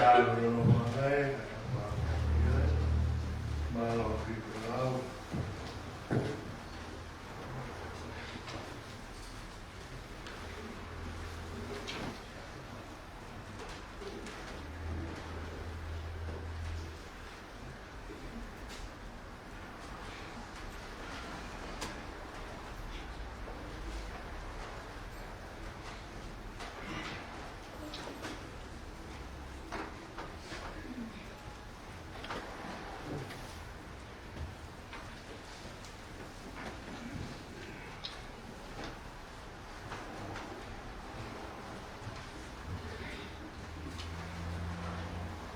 Mālō, mālō, mālō, mālō, mālō.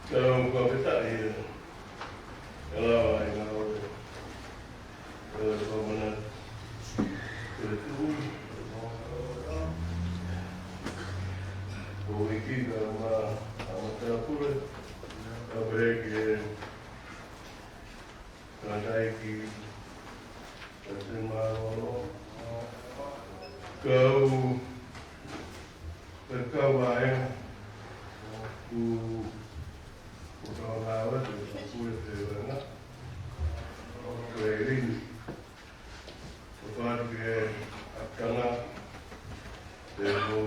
Tau fakafetaʻi, ʻe lava ai ngā ʻofa ʻo e fakamanatu ʻo e tuʻi. ʻOku ʻi ai ʻa e matāpule, ʻa e pehē ki he tangataʻeiki, ʻa e mālōlō. Kau, kau ʻa e, ʻoku, ʻoku tau ngāue, ʻoku tau pule pē ʻana. ʻOku ʻi ai ʻa e lini. ʻOku ʻi ai ʻa e ʻakanga, ʻe mo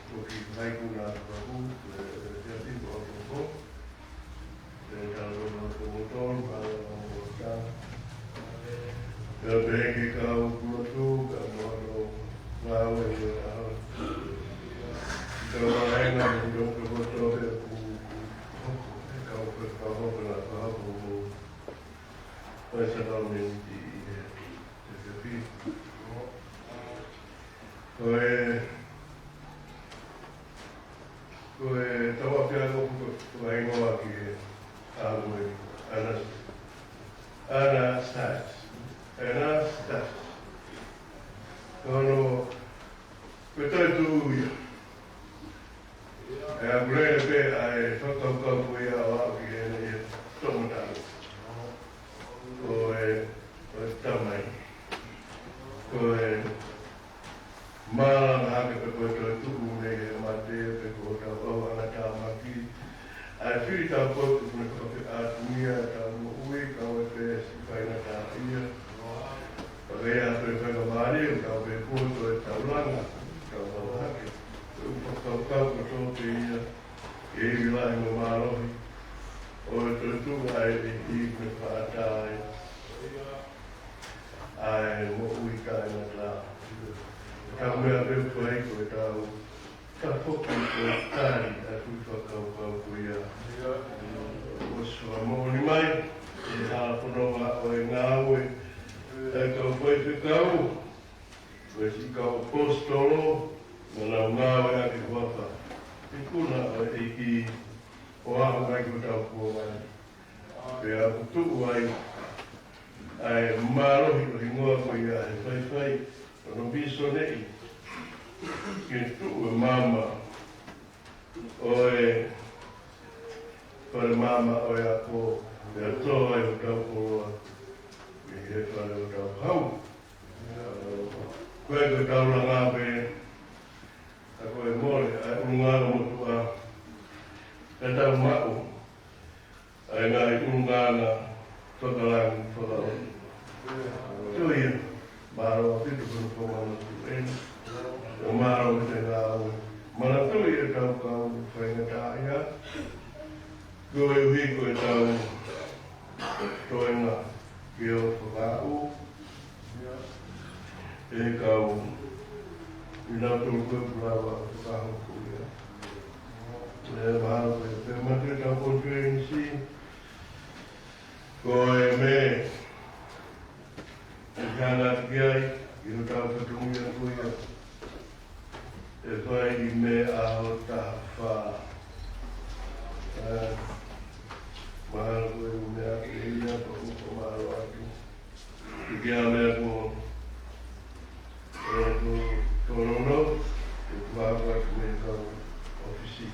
ʻOku ʻi ai ʻa e kau ʻi he ʻapi ko ē, ʻe, ʻe, ʻe, ʻe, ʻe, ʻe, ʻe, ʻe, ʻe, ʻe, ʻe, ʻe, ʻe, ʻe, ʻe, ʻe, ʻe, ʻe, pehē ki he kau kulupu, kau mono, ngāue ʻi he ʻaho. Kau ʻi he ngaahi mono, kau mono, ʻe, ʻe, ʻe, kau, kau, kau, kau, kau, kau, kau, kau, ʻo e sākalamēniti ʻi he, he, he, he. Ko e, ko e tau ʻapiako ʻoku fakahingoa ki he ʻalu e Anas-, Anastas. Anastas. Ko hono, ko e toetuʻu ia. ʻE, ʻoku lele pē ʻa e fakakaukau ko ia ʻo aʻu ki heʻene ʻi he toʻomataʻu. Ko e, ko e tamai. Ko e mālanga hake pē ko e toetuʻu mei he mate pe ko hotau ʻauʻanga tāmaki. ʻA e fili tāpuaki ʻoku ne fakafeʻātungia ʻetau moʻui, kau ai pē siʻi faingataʻaʻia. Pea ʻi ai pē faingamālie, kau pē kuo toe taulanga, kau mau hake. Ko e fakakaukau kotoa pē ia, ke ivi lahi mo mālohi ʻo e toetuʻu ʻa e ʻEiki, ke fakaʻatā ai ʻa e moʻui taʻengata. Ko e meʻa pē ʻoku fai ko ʻetau tafoki ʻo tali ʻa e fuʻu fakakaukau ko ia. ʻOsi fakamoʻoni mai ʻe he hala fononga ʻo e ngāue ʻa e kau faifekau, ko e siʻi kau ʻaposetolo, naʻa nau ngāueʻaki e huafa ʻi he ikuna ʻo e ʻEiki ʻo aʻu mai ki hotau kuonga ni. Pea ʻoku tuʻu ai ʻa e mālohi ʻo e hingoa ko ia he faifai ʻo hono vīsone ke tuʻu e maama ʻo e fale maama ʻo e ako, pea tō ai hotau koloa mei he fale ʻo hotau hau. Ko e, ko e taulanga pē, ʻa ko e mole ʻa e ʻulungaanga motuʻa, ka tau maʻu ʻa e ngaahi ʻulungaanga fakalangi fakaʻosi. Ko ia, mālō ʻaupito hono fakamanatu eni. ʻO mālō ʻaupito e ngāue manatuʻi ʻetau kau faingataʻaʻia. Koeʻuhi ko ʻetau toenga ke ō fakaʻu e kau ʻi nautolu ko ē ʻoku lava fakahoko ia. ʻE, mahalo ko e, ko e mate ʻetau konifelenisi, ko e Mē, ʻe hanga ki ai, ʻi hotau fatongia ko ia. ʻE fai ʻi Mē ʻaho taha fā. ʻE, mahalo ko e ʻū meʻa pē ia, pea ʻoku ou fakamālō atu. ʻI he meʻa ko ē, ko, ko Lono, ʻe tuʻu atu mei he kau ʻōfisi.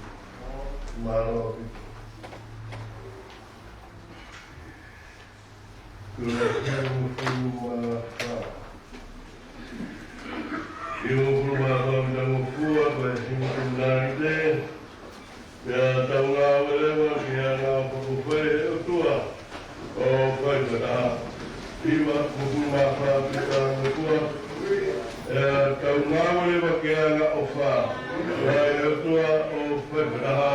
Mālō ʻaupito. Ko e hivangofulu mā fā. Hivangofulu mā fā, ʻi he ngofua, ko e hivangofulu mā ʻOtua ʻo faifakaha.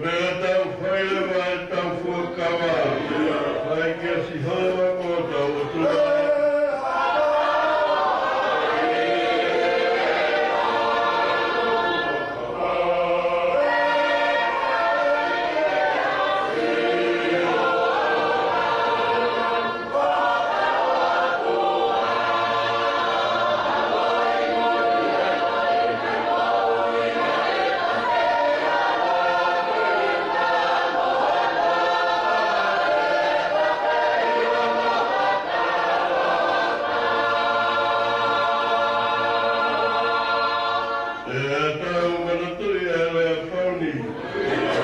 Pea tau fai leva ʻetau fuakava. Fai kia Sihova ko hotau ʻOtua. ʻE tau manatuʻi ʻa e lea fau ni.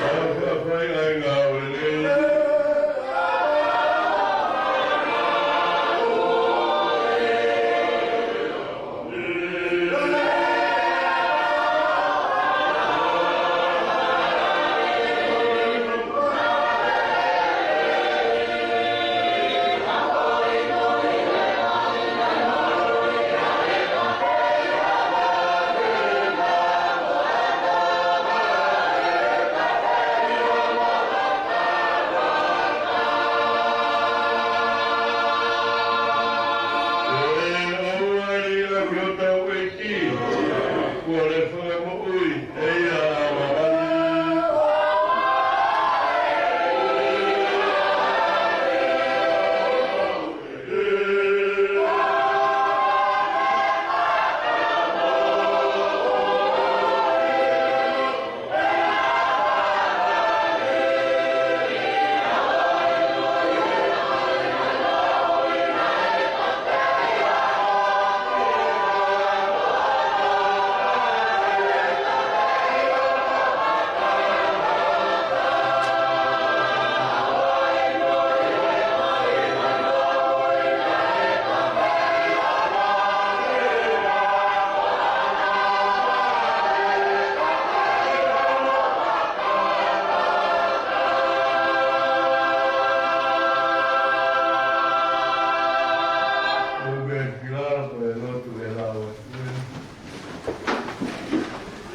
Tau fai ʻa e ngāue lelei. ʻE ʻoua ʻe ʻi ai hotau ʻEiki, kuo ne fakamoʻui ʻe ia ʻa māmani.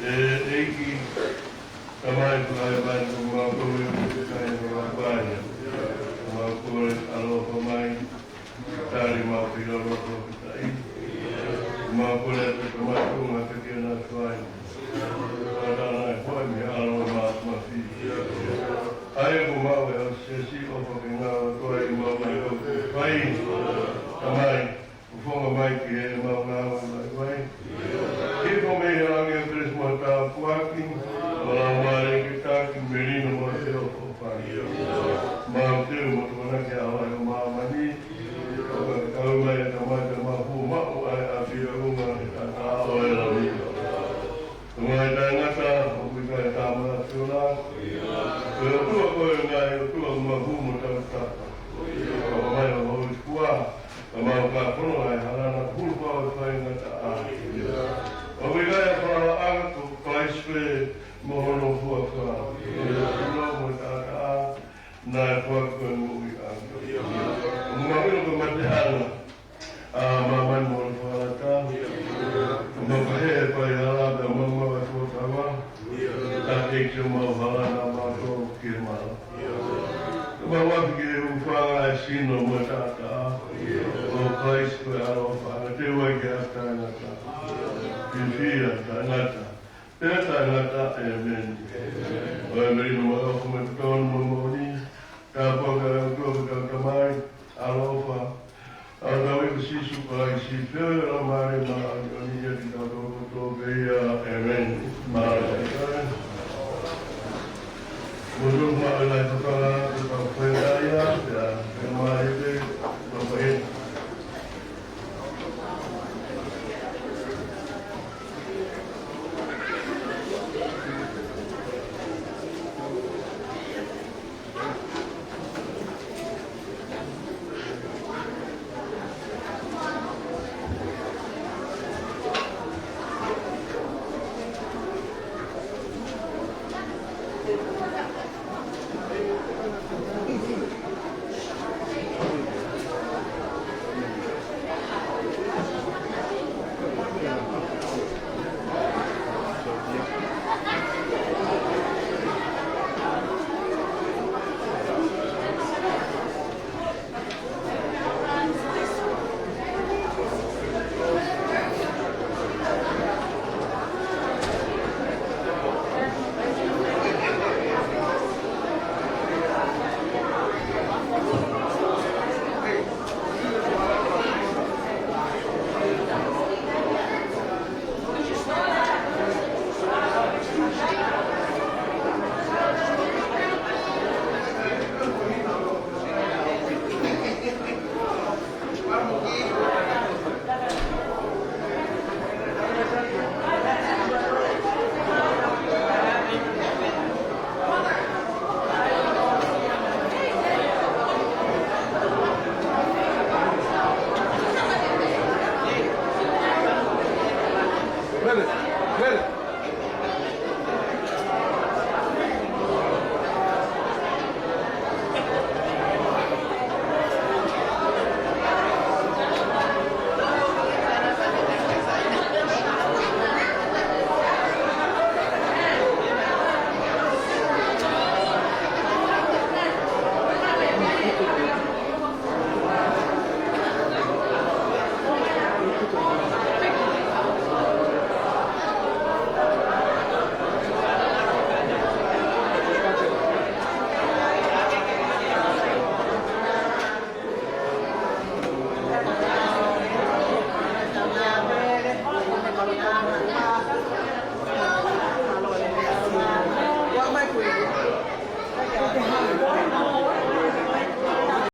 ʻE ʻEiki, Tamai, Tamai, Tamai, ko mau kole ke kai no rapai. Ko mau kole ʻaloʻofa mai, tali mau pila roto ki tai. Ko mau kole atu Tamai ko ngā ke ke na tuai. Tata nai hoa mi alo ma ma fi. ʻA e ko mau e au sesi ʻofa ke ngā tuai mau mai ko ke fai. Tamai, ʻofonga mai ki he mau ngāue mai vai. Hifo mei he langi ʻa Kalaisi mo e tāpuaki, ʻo Laumālie ke taki melino mo e ʻofa. Mau teu mo tokona ke ʻalu ai ʻo māmani, ʻo ka kau mai ʻa Tamai ke mau hū maʻu ai ʻa fia unga he tata ʻo e lami. Tamai taʻengata, ʻoku ʻikai ha tama ʻa fiona. Ko e ʻOtua koe ngaahi ʻotua ʻoku mau hū mo tautapa. Ka mai ʻo hou i kua, ka mau ka kono ai halana hulu pau e faingataʻa. ʻOku ʻikai ha falaʻanga ko Kalaisi pē mo hono fuafua. Ko e tino mo e taʻataʻa, naʻe foaki ko e moʻui ʻaki. ʻOku mau ʻilo ko e mateʻanga ʻa māmani mo hono fakalata. Mau ka he pai hala pea mau mau atu o tama. Ka ke ke mau hala na mau tō ke mau. Mau afi ke u fanga e sino mo e taʻataʻa. ʻO Kalaisi ko e ʻaloʻofa, te ua ke ata ngata. Fifia taʻengata. Pea taʻengata, ʻēmeni. ʻOku ʻi ai e melino mo e ʻofa mo e totonu mo e moʻoni. Tāpuaki ʻa e ʻOtua ko hotau Tamai, ʻaloʻofa ʻa hotau ʻEiki ko Sīsū Kalaisi, feohi ʻa e Laumālie Māʻoniʻoni,